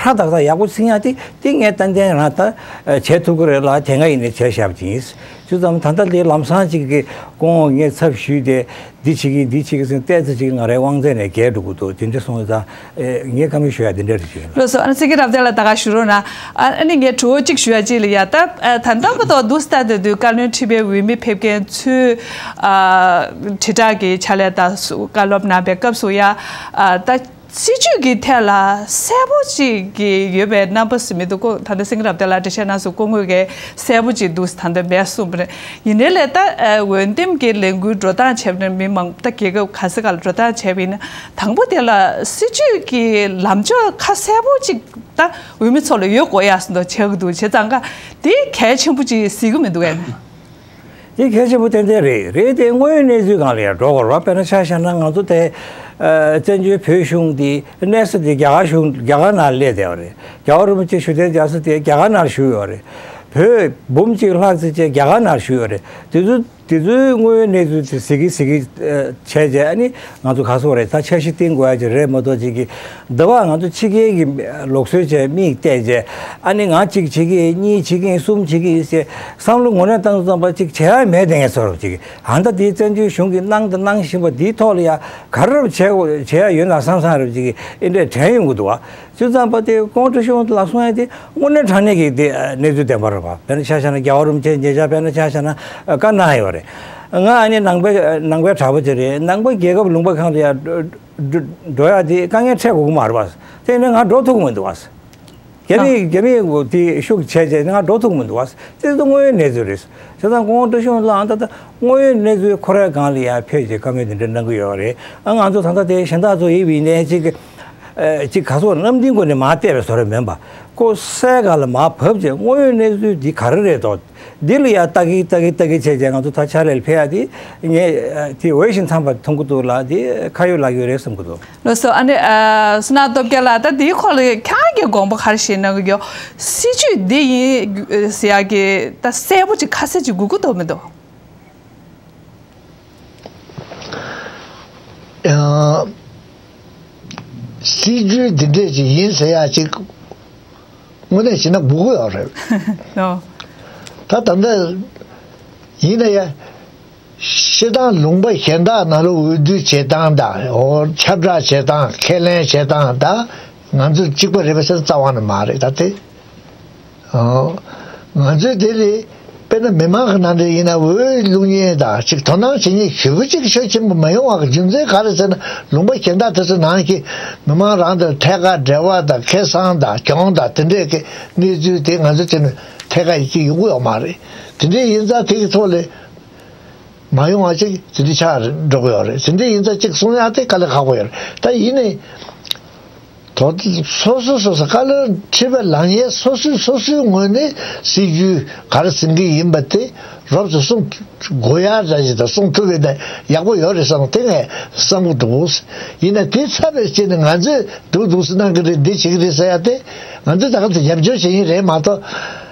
ཧྲ་ཏག་ཏག་ཡག་པོ་ཟིན་ཡ་དེ་དེ་ངས་ཏན་ཏན་རང་ད་བྱེད་ཐུབ་ཀྱི་རེད་ལ་དེ་སྔ་ཡིན་ནའི་བྱས་བཞག་པ་ཅིག་ཡིན། བྱས་ཙང་ད་ལྟ་དེ་ལམ་སང་ཅིག་གི་ཁོང་ངས་ཚབ་ཞུས་ཏེ་འདི་བྱེད་ཀྱི་འདི་བྱེད་ཀྱི་ཟིན་ཏོག་ཙམ་ཅིག་ང་རའི་དབང་ཚད་ནས་བརྒལ་འགྲོ་གི་འདུག་དེ་འདྲ་སོང་ཙང་ངས་བཀའ་མོལ་ཞུ་ཡ་དེ་འདྲ་རེད་ཅིག་ཡིན། ལགས་སོ། ཨ་ནི་སེང་གེ་རབ་བརྟན་ལགས་ད་ག་ཞུ་རོགས་གནང་། ཨ་ནི་ངས་དྲི་བ་གཅིག་ཞུ་ཡ་གཅིག་ལ་ཡ་ད་ད་ལྟ་བར་དུ་འདུག་སེ་ལྟ་བསྡད་དུས་བཀའ་བློན་ཁྲི་པའི་འོས་མི་ཕེབས་མཁན་ཚོས་དྲིལ་བསྒྲགས་ཀྱི་ཕྱག་ལས་དང་བཀའ་སློབ་གནང་པའི་སྐབས་སུ་ཡ་ད། སྲིད་ཇུས་ཀྱི་ཐད་ལ་གསལ་པོ་ཅིག་གི་ཡོད་པའི་རྣམ་པ་ཞིག་མི་འདུག་གོ། ད་ལྟ་སེང་གེ་རབ་བརྟན་ལགས་འགྲེལ་བཤད་གནང་སོང་། སྐུ་ངོས་ཀྱིས་གསལ་པོ་ཅིག་འདུག་ད་ལྟ་མེད་གསུངས་པ་རེད། ཡིན་ནའི་ལས་ད་འོས་འདེམས་ཀྱི་ལས་འགུལ་འགྲོ་སྟངས་བྱས་པ་ནས་མི་མང་ད་རྒྱལ་ཁབ་ག་ས་ག་ལ་འགྲོ་སྟངས་བྱས་པ་ཡིན་ན་དང་པོ་དེ་ལ་སྲིད་ཇུས་ཀྱི་ལམ་ཕྱོགས་ཁ་གསལ་པོ་ཅིག་ད་འོས་མི་ཚོ་ལ་ཡོད་དགོས་ཡ་བཟོ་འདྲ་བྱེད་ཀྱི་འདུག་བྱས་ཙང་ཀ་དེ་གལ་ཆེན་པོ་ཅིག་གཟིགས་ཀྱི་མི་འདུག་ཨ་ནི། དེ་གལ་ཆེན་པོ་ཏན་ཏན་རེད། རེད་དེ་དངོས་ཡོད་གནས་ཚུལ་སྒང་ལ་ཡང་འགྲོ་དགོས་རེད་པ། དཔེར་ན་ཆ་བཞག་ན་ང་ཚོ་དེ་ཨ་བཙན་བྱོལ་བོད་གཞུང་འདི་གནས་ས་དེ་རྒྱ་གར་གཞུང་རྒྱ་གར་ནང་སླེབས་བསྡད་པ་རེད། རྒྱལ་བ་རིན་པོ་ཆེ་བཞུགས་གདན་འཇགས་ས་དེ་རྒྱ་གར་ནང་བཞུགས་ཡོད་རེད། བོད་འབུམ་གཅིག་ལྷག་ཙམ་ཅིག་རྒྱ་གར་ནང་བཞུགས་ཡོད་རེད། དེ་ཚོ་དེ་ཚོའི་དངོས་ཡོད་གནས་ཚུལ་དེ་གཟིགས་ཀྱི་གཟིགས་ཀྱི་ཨ་བྱས་རྗེས་ཨ་ནི་ང་ཚོ་ག་སོ་རེད་ད་འཆར་གཞི་བཏིང་དགོས་ཡ་ཅིག་རེད་མ་གཏོགས་ཅིག་གི་འདི་བ་ང་ཚོ་ཕྱི་རྒྱལ་གྱི་ལུགས་སྲོལ་བྱས་མིག་བལྟས་བྱས་ཨ་ནི་ང་གཅིག་བྱེད་ཀྱི་ཡིན་གཉིས་བྱེད་ཀྱི་ཡིན་གསུམ་བྱེད་ཀྱི་ཡིན་ཟེར་བསམ་བློ་ངོ་ནས་བཏང་ཙམ་པ་གཅིག་བྱེད་ཡ་མེད་དེ་ངས་ཚོར་བ་གཅིག་ཨ་ད་དེ་བཙན་བྱོལ་གཞུང་གིས་གནང་དང་གནང་བཞིན་པ་འདིའི་ཐོག་ལ་ཡ་ག་རེ་བྱེད་དགོས་བྱེད་ཡ་ཡོད་ན་བསམ་བསམ་རེ་བ་གཅིག་ཨེ་འདྲས་དྲན་ཡོང་གི་འདུག་བ། བྱས་ཙང་པ་དེ་ཁོང་བཀྲ་ཤིས་དབང་འདུས་ལགས་གསུང་ཡ་དེ་དངོས་གནས་དྲང་གནས་ཀྱི་དེ་གནས་ཚུལ་བདེན་པ་རེད་བ། དཔེར་ན་ཆ་བཞག་ན་རྒྱལ་བ་རིན་པོ་ཆེ་ཉེ་ཆར་དཔེར་ན་ཆ་བཞག་ན་བཀའ་གནང་ཡོད་རེད། ང་ཨ་ནི་ནང་པའི་ནང་པའི་གྲྭ་པ་ཅིག་རེད། ནང་པ་རྒྱལ་ཁབ་ལུང་པ་གང་དུ་ཡ། འགྲོ་འགྲོ་ཡ་དེ་དཀའ་ངལ་འཕྲད་དགོས་ཀྱི་མ་རེད་པ། དེ་ནི་ང་འགྲོ་ཐུབ་ཀྱི་མི་འདུག་བ། རྒྱ་མི་རྒྱ་མི་དེ་ཤུགས་ཆེ་ཆེ་ང་འགྲོ་ཐུབ་ཀྱི་མི་འདུག་བ། དེ་ཚོ་དངོས་ཡོད་གནས་ཚུལ་རེད། བྱས་ཙང་ཁོང་བཀྲ་ཤིས་དབང་འདུས་ལགས་ད་ལྟ་དངོས་ཡོད་གནས་ཚུལ་ཁོ་རའི་སྒང་ལ་ཡ་ཕེབས་ཀྱི་བཀའ་མོལ་དེ་འདྲ་གནང་གི་ཡོད་རེད། ཨ་ང་ཚོ་ད་ལྟ་དེ་གཞན་དག་ཚོ་ཡིན་པ་ཡིན་ནའི་ཅིག་ཨ་ཅིག་ག་ཚོད་གནམ་བསྟན་སྒོ་ནས་མར་བལྟས་པའི་བཟོ་འདྲ་མིན་པ། ཁོ་སའི་སྒང་ལ་མར་བབས་བྱས་དངོས་ཡོད་གནས་ཚུལ་འདི་ག་རེ་རེད་དོ། འདི་ལ་ཡ་ལྟ་གི་ལྟ་གི་ལྟ་གི་བྱས་བྱས་ང་ཚོ་ད་ཕྱག་ལས་ལ་ཕེབས་ཡ་དེ་ངས་དེ་འོས་ཤིང་འཚམས་པ་མཐོང་གི་འདུག་ལ་དེ་ཁ་ཡོད་ལག་ཡོད་རེད་བསམ་གི་འདུག་ལགས་སོ། ཨ་ནི་ཨ་བསོད་ནམས་སྟོབས་རྒྱལ་ལགས་ད་དེའི་སྐོར་ལ་ཁྱེད་རང་གི་དགོངས་པ་ག་རེ་བཞེས་གནང་གི་ཡོད། སྲིད་ཇུས་འདི་ཡིན་ཟེར་ཡ་གི་ད་གསལ་པོ་ཅིག་ཁ་གསལ་ཅིག་དགོས་ཀྱི་འདུག་མི་འདུག་ཨ་སྲིད་ཇུས་འདི་འདྲས་ཅིག་ཡིན་ཟེར་ཡ་ཅིག་དངོས་གནས་བྱས་ན་དགོས་ཀྱི་ཡོད་རེད། ཨོ། ད་ད་ལྟ་ཡིན་ན་ཡ། སྤྱིར་བཏང་ལུང་པ་གཞན་དག་ནང་ལ་འོས་བསྡུ་བྱེད་སྟངས་དང་ཁྱབ་བསྒྲགས་བྱེད་སྟངས་ཁས་ལེན་བྱེད་སྟངས་དང་ང་ཚོ་གཅིག་པ་རེད་པ་ཟེར་རྩ་བ་ནས་མ་རེད་ད་དེ། ང་ཚོས་དེ་ལས་དཔེར་ན་མི་མང་གི་ནང་འདྲ་ཡིན་ན་འོས་བླུག་མཁན་དང་ཅིག་དོ་སྣང་བྱེད་མཁན་ཞེ་པོ་ཅིག་ཤུགས་ཆེན་པོ་མ་ཡོང་བ་གི་རྒྱུ་མཚན་ག་རེ་ཟེར་ན་ལུང་པ་གཞན་དག་དེ་ཚོ་ནང་གི་མི་མང་རང་དང་ཐད་ཀར་འབྲེལ་བ་དང་ཁེ་བཟང་དང་གྱོང་དང་དེ་འདྲས་ཀྱི་གནས་ཚུལ་དེ་ང་ཚོ་དེ་ནས་ཐད་ཀར་ཡིད་ཆེས་ཡོང་གི་ཡོད་མ་རེད། དེ་འདྲས་ཡིན་ཙང་དེ་གི་ཐོག་ལས། མ་ཡོང་བ་ཅིག་དེ་འདྲ་ཆགས་འགྲོ་གི་ཡོད་རེད། དེ་འདྲ་ཡིན་ཙང་ཅིག་གསུང་ཡག་དེ་དཀའ་ལས་ཁག་པོ་ཡོད་རེད། ད་ཡིན་ནའི། དོ་སོ་སོ་སོ་སོ་བཀའ་བློན་ཁྲི་པའི་ལངས་ཡས་སོ་སོས་སོ་སོའི་ངོས་ནས་སྲིད་ཇུས་ག་རེ་འཛིན་གྱི་ཡིན་པ་དེ་རོབ་ཙམ་གསུང་དགོས་ཡག་འདྲ་ཞིག་དང་གསུང་ཐུབ་པ་ཡིན་ན་ཡག་པོ་ཡོད་རེད་བསམ། དེ་ངས་བསམ་གྱི་འདུག། ཡིན་ན་དེ་ཚབ་པའི་ཆེད་ནས་ང་ཚོས་འདུག་འདུག་སེ་གནང་གི་རེད། འདི་བྱེད་ཀྱི་རེད་ཟེར་ཡ་དེ་ང་ཚོས་ད་ག་ཚོད་རྒྱབ་སྐྱོར་བྱེད་ཀྱི་རེད་མ་གཏོགས།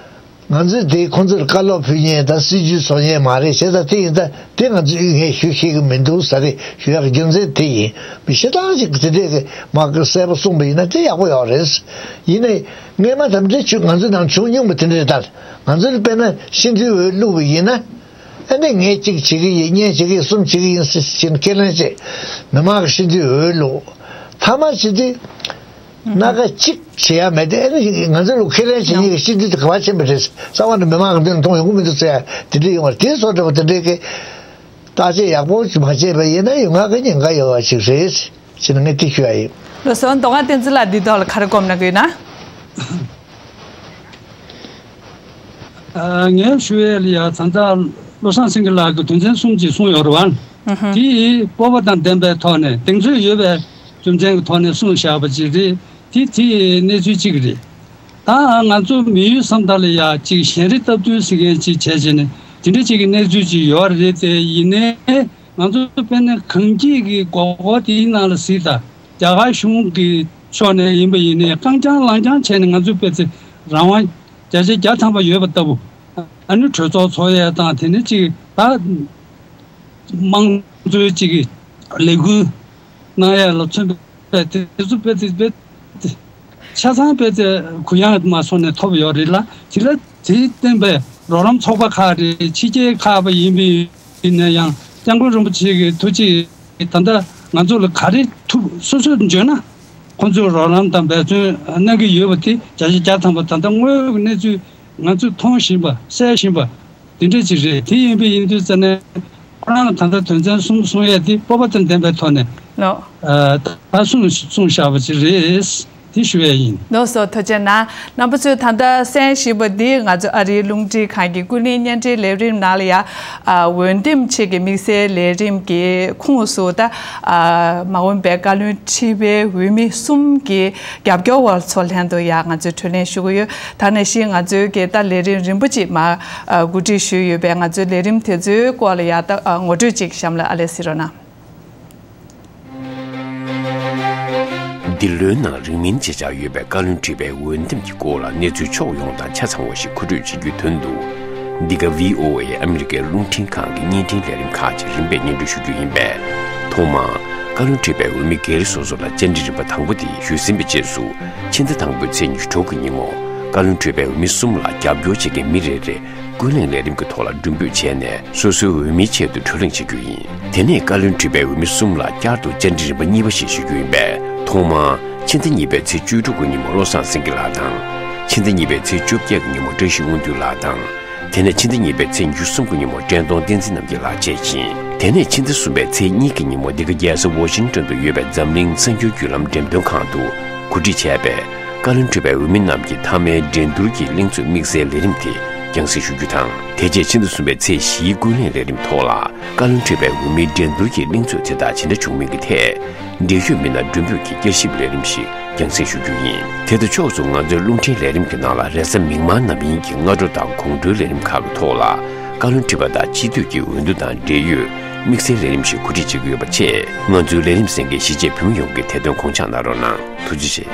ང་ཚོས་དེ་ཁོང་ཚོར་བཀའ་སློབ་ཕུལ་མཁན་དང་སྲིད་ཇུས་བཟོ་མཁན་མ་རེད། བྱས་ཙང་དེ་ཡིན་ཙང་དེ་ང་ཚོས་ངས་ཞུ་ཤེས་ཀྱི་མི་འདུག་ཟེར་རེད། ཞུ་ཡག་རྒྱུ་མཚན་དེ་ཡིན། མི་ཞེ་དྲག་ཅིག་དེ་འདྲས་ཀྱི་མ་གི་གསལ་པོ་གསུངས་པ་ཡིན་ན་དེ་ཡག་པོ་ཡོད་རེད། ཡིན་ནའི་སྔས་མ་དམ་འབྲེལ་ཆུ་ང་ཚོའི་ནང་བྱུང་མྱོང་བ་དེ་འདྲས་ལྟར་ང་ཚོས་དཔེར་ན་ཤིན་ཏུ་འོས་བླུགས་པ་ཡིན་ན། ཨ་ནི་ངས་གཅིག་བྱེད་ཀྱི་ཡིན། གཉིས་བྱེད་ཀྱི་ཡིན། གསུམ་བྱེད་ཀྱི་ཡིན་ཟེར་ཁས་ལེན་བྱས། མི་མང་གི་ཤིན་ཏུ་འོས་བླུགས། མཐའ་མ་བྱེད་དུས། སྣ་ཁ་གཅིག་བྱེད་ཡ་མེད་དེ། ཨ་ནི་ང་ཚོ་ལ་ཁས་ལེན་བྱེད་མཁན་གྱི་སྤྱི་འཐུས་དེ་ག་པར་ཕྱིན་པ་རེད། རྩ་བ་ནས་མི་མང་གི་མདུན་ལ་མཐོང་ཡོང་གི་མི་འདུག་ཟེར་ཡ་དེ་འདྲ་ཡོང་བ་རེད། དེ་སོགས་འདྲ་པོ་དེ་འདྲའི་གི་བརྟག་དཔྱད་ཡག་པོ་མ་བྱས་པ་ཡིན་ན་ཡོང་ཡག་གི་ཉེན་ཁ་ཡོད་པ་ཞིག་རེད་ཅེས་ནས་ངས་དེ་ཞུ་ཡ་ཡིན། ལགས་སོ། མདོ་སྒང་བསྟན་འཛིན་ལགས་འདི་ཐོག་ལ་ག་རེ་སྒོམ་གནང་གི་ཡོད་ན། ཨ། ངས་ཞུ་ཡས་ལ་ཡ་ད་ལྟ་བློ་བཟང་སེང་གེ་ལགས་ཀྱིས་དོན་ཚན་གསུམ་ཅིག་གསུངས་ཡོད་རེད་བ། ཨུ་ཧུ། དེ་སྤོབས་པ་དང་ལྡན་པའི་ཐོག་ནས་གདེང་ཚོད་ཡོད་པའི་རྒྱུ་མཚན་གྱི་ཐོག་ནས་གསུངས་བཞག་པ་ཅིག་རེད། དེ་དེ་གནས་ཚུལ་གཅིག་རེད། ད་ང་ཚོ་མི་ཡུལ་ས་མཐའ་ལ་ཡ་ཅིག་ཞན་རི་སྟབས་བསྟུན་ཟེར་མཁན་ཅིག་བྱས་བྱས་ནས་དེ་འདྲ་ཅིག་གི་གནས་ཚུལ་ཅིག་ཡོད་རེད་དེ། ཡིན་ནའི་ང་ཚོ་དཔེར་ན་གངས་སྐྱིད་ཀྱི་སྒོ་སྒོ་དེའི་ནང་ལ་གཟིགས་དང་། རྒྱ་གར་གཞུང་གི་ཕྱོགས་ནས་ཡིན་པ་ཡིན་ནའི་རྐང་རྐྱང་ལངས་རྐྱང་བྱས་ནས་ང་ཚོས་དཔེ་ཚེ་རང་དབང་བརྒྱ་ཆ་བརྒྱ་ཐམ་པ་ཡོད་པ་ལྟ་བུ། ཨ་ནི་གྲོས་ཚོགས་ཚོགས་ཡས་དང་དེ་ནས་ཅིག་ད་དམངས་གཙོའི་ཅིག་ལས་འགུལ་གནང་ཡས་ལ་མཚོན་པའི་དེ་ཚོ་དཔེ་ཚེ་དཔེ་ཆ་ཚང་དཔེ་ཚེ་གུ་ཡངས་མ་སོང་ནས་ཐོབ་ཡོད་རེད་ལ། དེ་ལ་དེའི་བསྟན་པའི་རོགས་རམ་ཚོགས་པ་ཁག་རེད། ཕྱི་རྒྱལ་ཁག་པ་ཡིན་པའི་ཡིན་ན་ཡང་སྐྱབས་མགོན་རིན་པོ་ཆེ་གི་ཐུགས་རྗེ་ད་ལྟ་ང་ཚོ་ལ་ག་རེ་ཐུབ་སོ་སོས་འཇོན་ན་ཁོང་ཚོས་རོགས་རམ་དང་འབད་བརྩོན་གནང་གི་ཡོད་པ་དེ་བརྒྱ་ཆ་བརྒྱ་ཐམ་པ་ད་ལྟ་དངོས་ཡོད་ཀྱི་གནས་ཚུལ་ང་ཚོས་མཐོང་བཞིན་པ་གསལ་བཞིན་པ་དེ་འདྲ་ཅིག་རེད། དེ་ཡིན་པ་ཡིན་དུས་ཙ་ནས་ཁོ་རང་ད་ལྟ་དོན་ཚན་གསུམ་གསུང་ཡས་དེ་སྤོབས་པ་དང་ལྡན་པའི་ཐོག་ནས་ལགས། ཨ། ད་གསུངས་གསུངས་བཞག་པ་ཅིག་རེད། དེ་ཞུ་ཡས་ཡིན། ལགས་སོ། ཐུགས་རྗེ་གནང་། རྣམ་པ་ཚོས་ད་ལྟ་གསན་བཞིན་པ་འདི་ང་ཚོ་ཨ་རིའི་རླུང་འཕྲིན་ཁང་གི་ཀུན་གླེང་བརྙན་འཕྲིན་ལས་རིམ་ནང་ལ་ཡ། ཨ། འོས་འདེམས་ཆེད་ཀྱི་དམིགས་བསལ་ལས་རིམ་གྱི་ཁོངས་སུ་ད། ཨ། མ་འོངས་པའི་བཀའ་བློན་ཁྲི་པའི་འོས་མི་གསུམ་གྱི་རྒྱབ་སྐྱོར་བ་ཚོ་ལྷན་དུ་ཡ་ང་ཚོས་གྲོས་གླེང་ཞུ་གི་ཡོད། ད་ནང་བཞིན་ང་ཚོའི་གི་ད་ལས་རིམ་རིམ་པ་ཅིག་མ། ཨ། གོ་སྒྲིག་ཞུས་ཡོད་པས་ང་ཚོའི་ལས་རིམ་དེ་ཚོའི་སྐོར་ལ་ཡ་ད། ཨ། ངོ་སྤྲོད་ཅིག་གཤམ་ལ་ཨ་ལས་གཟིགས་རོགས་གནང་། འདི་ལོའི་ནང་རིང་མིན་བརྗེ་ཆགས་ཡོད་པའི་བཀའ་བློན་ཁྲི་པའི་འོས་འདེམས་ཀྱི་སྐོར་ལ་གནས་ཚུལ་ཕྱོགས་ཡོངས་དང་ཆ་ཚང་བ་ཞིག་མཁོ་སྤྲོད་བྱེད་རྒྱུའི་དོན་དུ། འདི་ག་ཝི་ཨོ་ཨེ་ཨ་མི་རི་ཀའི་རླུང་འཕྲིན་ཁང་གི་བརྙན་འཕྲིན་ལས་རིམ་ཁག་ཅིག་རིམ་པས་སྙན་སྒྲོན་ཞུ་རྒྱུ་ཡིན་པས། ཐོག་མར་བཀའ་བློན་ཁྲི་པའི་འོས་མི་སྒེར་སོ་སོ་ལ་བཅར་འདྲི་རིམ་པ་དང་པོ་དེ་ཞུས་ཟིན་པའི་རྗེས་སུ། ཕྱི་ཟླ་དང་པོའི་ཚེས་ཉི་ཤུ་དྲུག་གི་ཉིན་མོ། བཀའ་བློན་ཁྲི་པའི་འོས་མི་གསུམ་ལ་རྒྱབ་སྐྱོར་བྱེད་མཁན་མི་རེ་རེ། ཀུན་གླེང་ལས་རིམ་གྱི་ཐོག་ལ་མགྲོན་འབོད་བྱས་ནས་སོ་སོའི་འོས་མིའི་ཆེད་དུ་བགྲོ་གླེང་བྱེད་རྒྱུ་ཡིན། དེ་ནས་བཀའ་བློན་ཁྲི་པའི་འོས་མི་གསུམ་ལ་བསྐྱར་དུ་བཅར་འདྲི་རིམ་པ་གཉིས་པ་ཞིག་ཞུ་རྒྱུ་ཡིན་པས། ཐོག་མར་ཕྱི་ཟླ་གཉིས་པའི་ཚེས་བཅུ་དྲུག་གི་ཉིན་མོ་བློ་བཟང་སེང་གེ་ལགས་དང་། ཕྱི་ཟླ་གཉིས་པའི་ཚེས་བཅོ་བརྒྱད་ཀྱི་ཉིན་མོ་བཀྲ་ཤིས་དབང་འདུས་ལགས་དང་། དེ་ནས་ཕྱི་ཟླ་གཉིས་པའི་ཚེས་ཉི་ཤུ་གསུམ་གྱི་ཉིན་མོ་བཀྲས་མཐོང་བསྟན་འཛིན་རྣམ་རྒྱལ་ལགས་བཅས་ཡིན། དེ་ནས་ཕྱི་ཟླ་གསུམ་པའི་ཚེས་གཉིས་ཀྱི་ཉིན་མོ་འདི་ག་རྒྱལ་ས་ཝ་ཤིང་ཏོན་དུ་ཡོད་པའི་འཛམ་གླིང་གསར་འགྱུར་བརྒྱུད་ལམ་འགྲེམས་སྟོན་ཁང་དུ་གོ་སྒྲིག་བྱས་པའི་བཀའ་བློན་ཁྲི་པའི་འོས་མི་རྣམས་ཀྱི་མཐའ་མའི་འགྲན་བསྡུར་གྱི་གླེང་ཚོགས་དམིགས་བསལ་ལས་རིམ་དེ་རྒྱང་སྲིང་ཞུ་རྒྱུ་དང་། དེ་རྗེས་ཕྱི་ཟླ་གསུམ་པའི་ཚེས་བཞིའི་ཀུན་གླེང་ལས་རིམ་ཐོག་ལ་བཀའ་བློན་ཁྲི་པའི་འོས་མིའི་འགྲན་བསྡུར་གྱི་གླེང་ཚོགས་དེ་དག་ཇི་འདྲ་བྱུང་མིན་གྱི་ཐད། འབྲེལ་ཡོད་མི་སྣ་མགྲོན་འབོད་ཀྱི་བསྐྱར་ཞིབ་ལས་རིམ་ཞིག་རྒྱང་སྲིང་ཞུ་རྒྱུ་ཡིན། དེ་དང་ཕྱོགས་སུ་ང་ཚོའི་རླུང་འཕྲིན་ལས་རིམ་གྱི་ནང་ལ་རེས་གཟའ་མིག་དམར་ནམ་ཡིན་གྱི་སྔ་དྲོ་དང་དགོང་དྲོའི་ལས་རིམ་ཁག་གི་ཐོག་ལ་བཀའ་བློན་ཁྲི་པ་དང་སྤྱི་འཐུས་ཀྱི་འོས་བསྡུ་དང་འབྲེལ་ཡོད་དམིགས་བསལ་ལས་རིམ་ཞིག་གོ་སྒྲིག་བྱེད་ཀྱི་ཡོད་པ་བཅས། ང་ཚོའི་ལས་རིམ་གསན་མཁན་གཞིས་བྱེས་བོད་མི་ཡོངས་ཀྱིས་དེ་དོན་དགོངས་འཇགས་གནང་རོགས་གནང་། ཐུགས་རྗེ་ཆེ།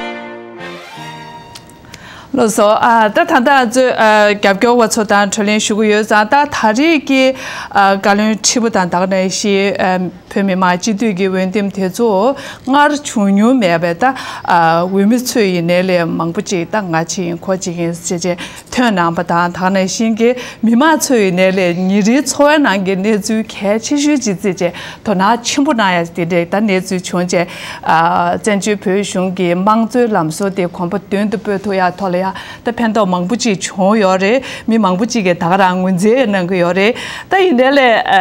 ལགས་སོ། ཨ། ད་ད་ལྟ་ང་ཚོས་ཨ་རྒྱབ་སྐྱོར་བ་ཚོ་དང་གྲོས་གླེང་ཞུ་གི་ཡོད་ཙང་། ད་ད་རེས་ཀྱི་ཨ་བཀའ་བློན་ཁྲི་པ་དང་དེ་ག་ནང་བཞིན་ཨ་བོད་མི་མང་སྤྱི་འཐུས་ཀྱི་འོས་འདེམས་དེ་ཚོ་སྔར་བྱུང་མྱོང་མེད་པའི་ད་ཨ་འོས་མི་ཚོ་ཡིན་ནའི་ལས་མང་པོ་ཅིག་ད་ང་ཅིག་ཡིན་ཁོ་ཅིག་ཡིན་ཟེར་བྱས་ཐོན་གནང་པ་དང་། དེ་ག་ནང་བཞིན་གྱི་མི་མང་ཚོ་ཡིན་ནའི་ལས་ཉིན་རེའི་འཚོ་བའི་ནང་གི་གནས་ཚུལ་གལ་ཆེ་ཤོས་ཅིག་བརྩིས་བྱས་དོ་སྣང་ཆེན་པོ་གནང་ཡ་དེ་འདྲའི་ད་གནས་ཚུལ་བྱུང་བྱས། ཨ། བཙན་བྱོལ་བོད་གཞུང་གི་དམངས་གཙོའི་ལམ་སྲོལ་དེ་གོམ་པ་མདུན་དུ་སྤོས་ཐུབ་ཡ་ཐོག་ལ་ཡ་ད་ཕན་ཐོགས་མང་པོ་ཅིག་བྱུང་ཡོད་རེད། མི་མང་པོ་ཅིག་གིས་ད་ག་རང་ངོས་འཛིན་གནང་གི་ཡོད་རེད། ད་ཡིན་ནའི་ལས་ཨ་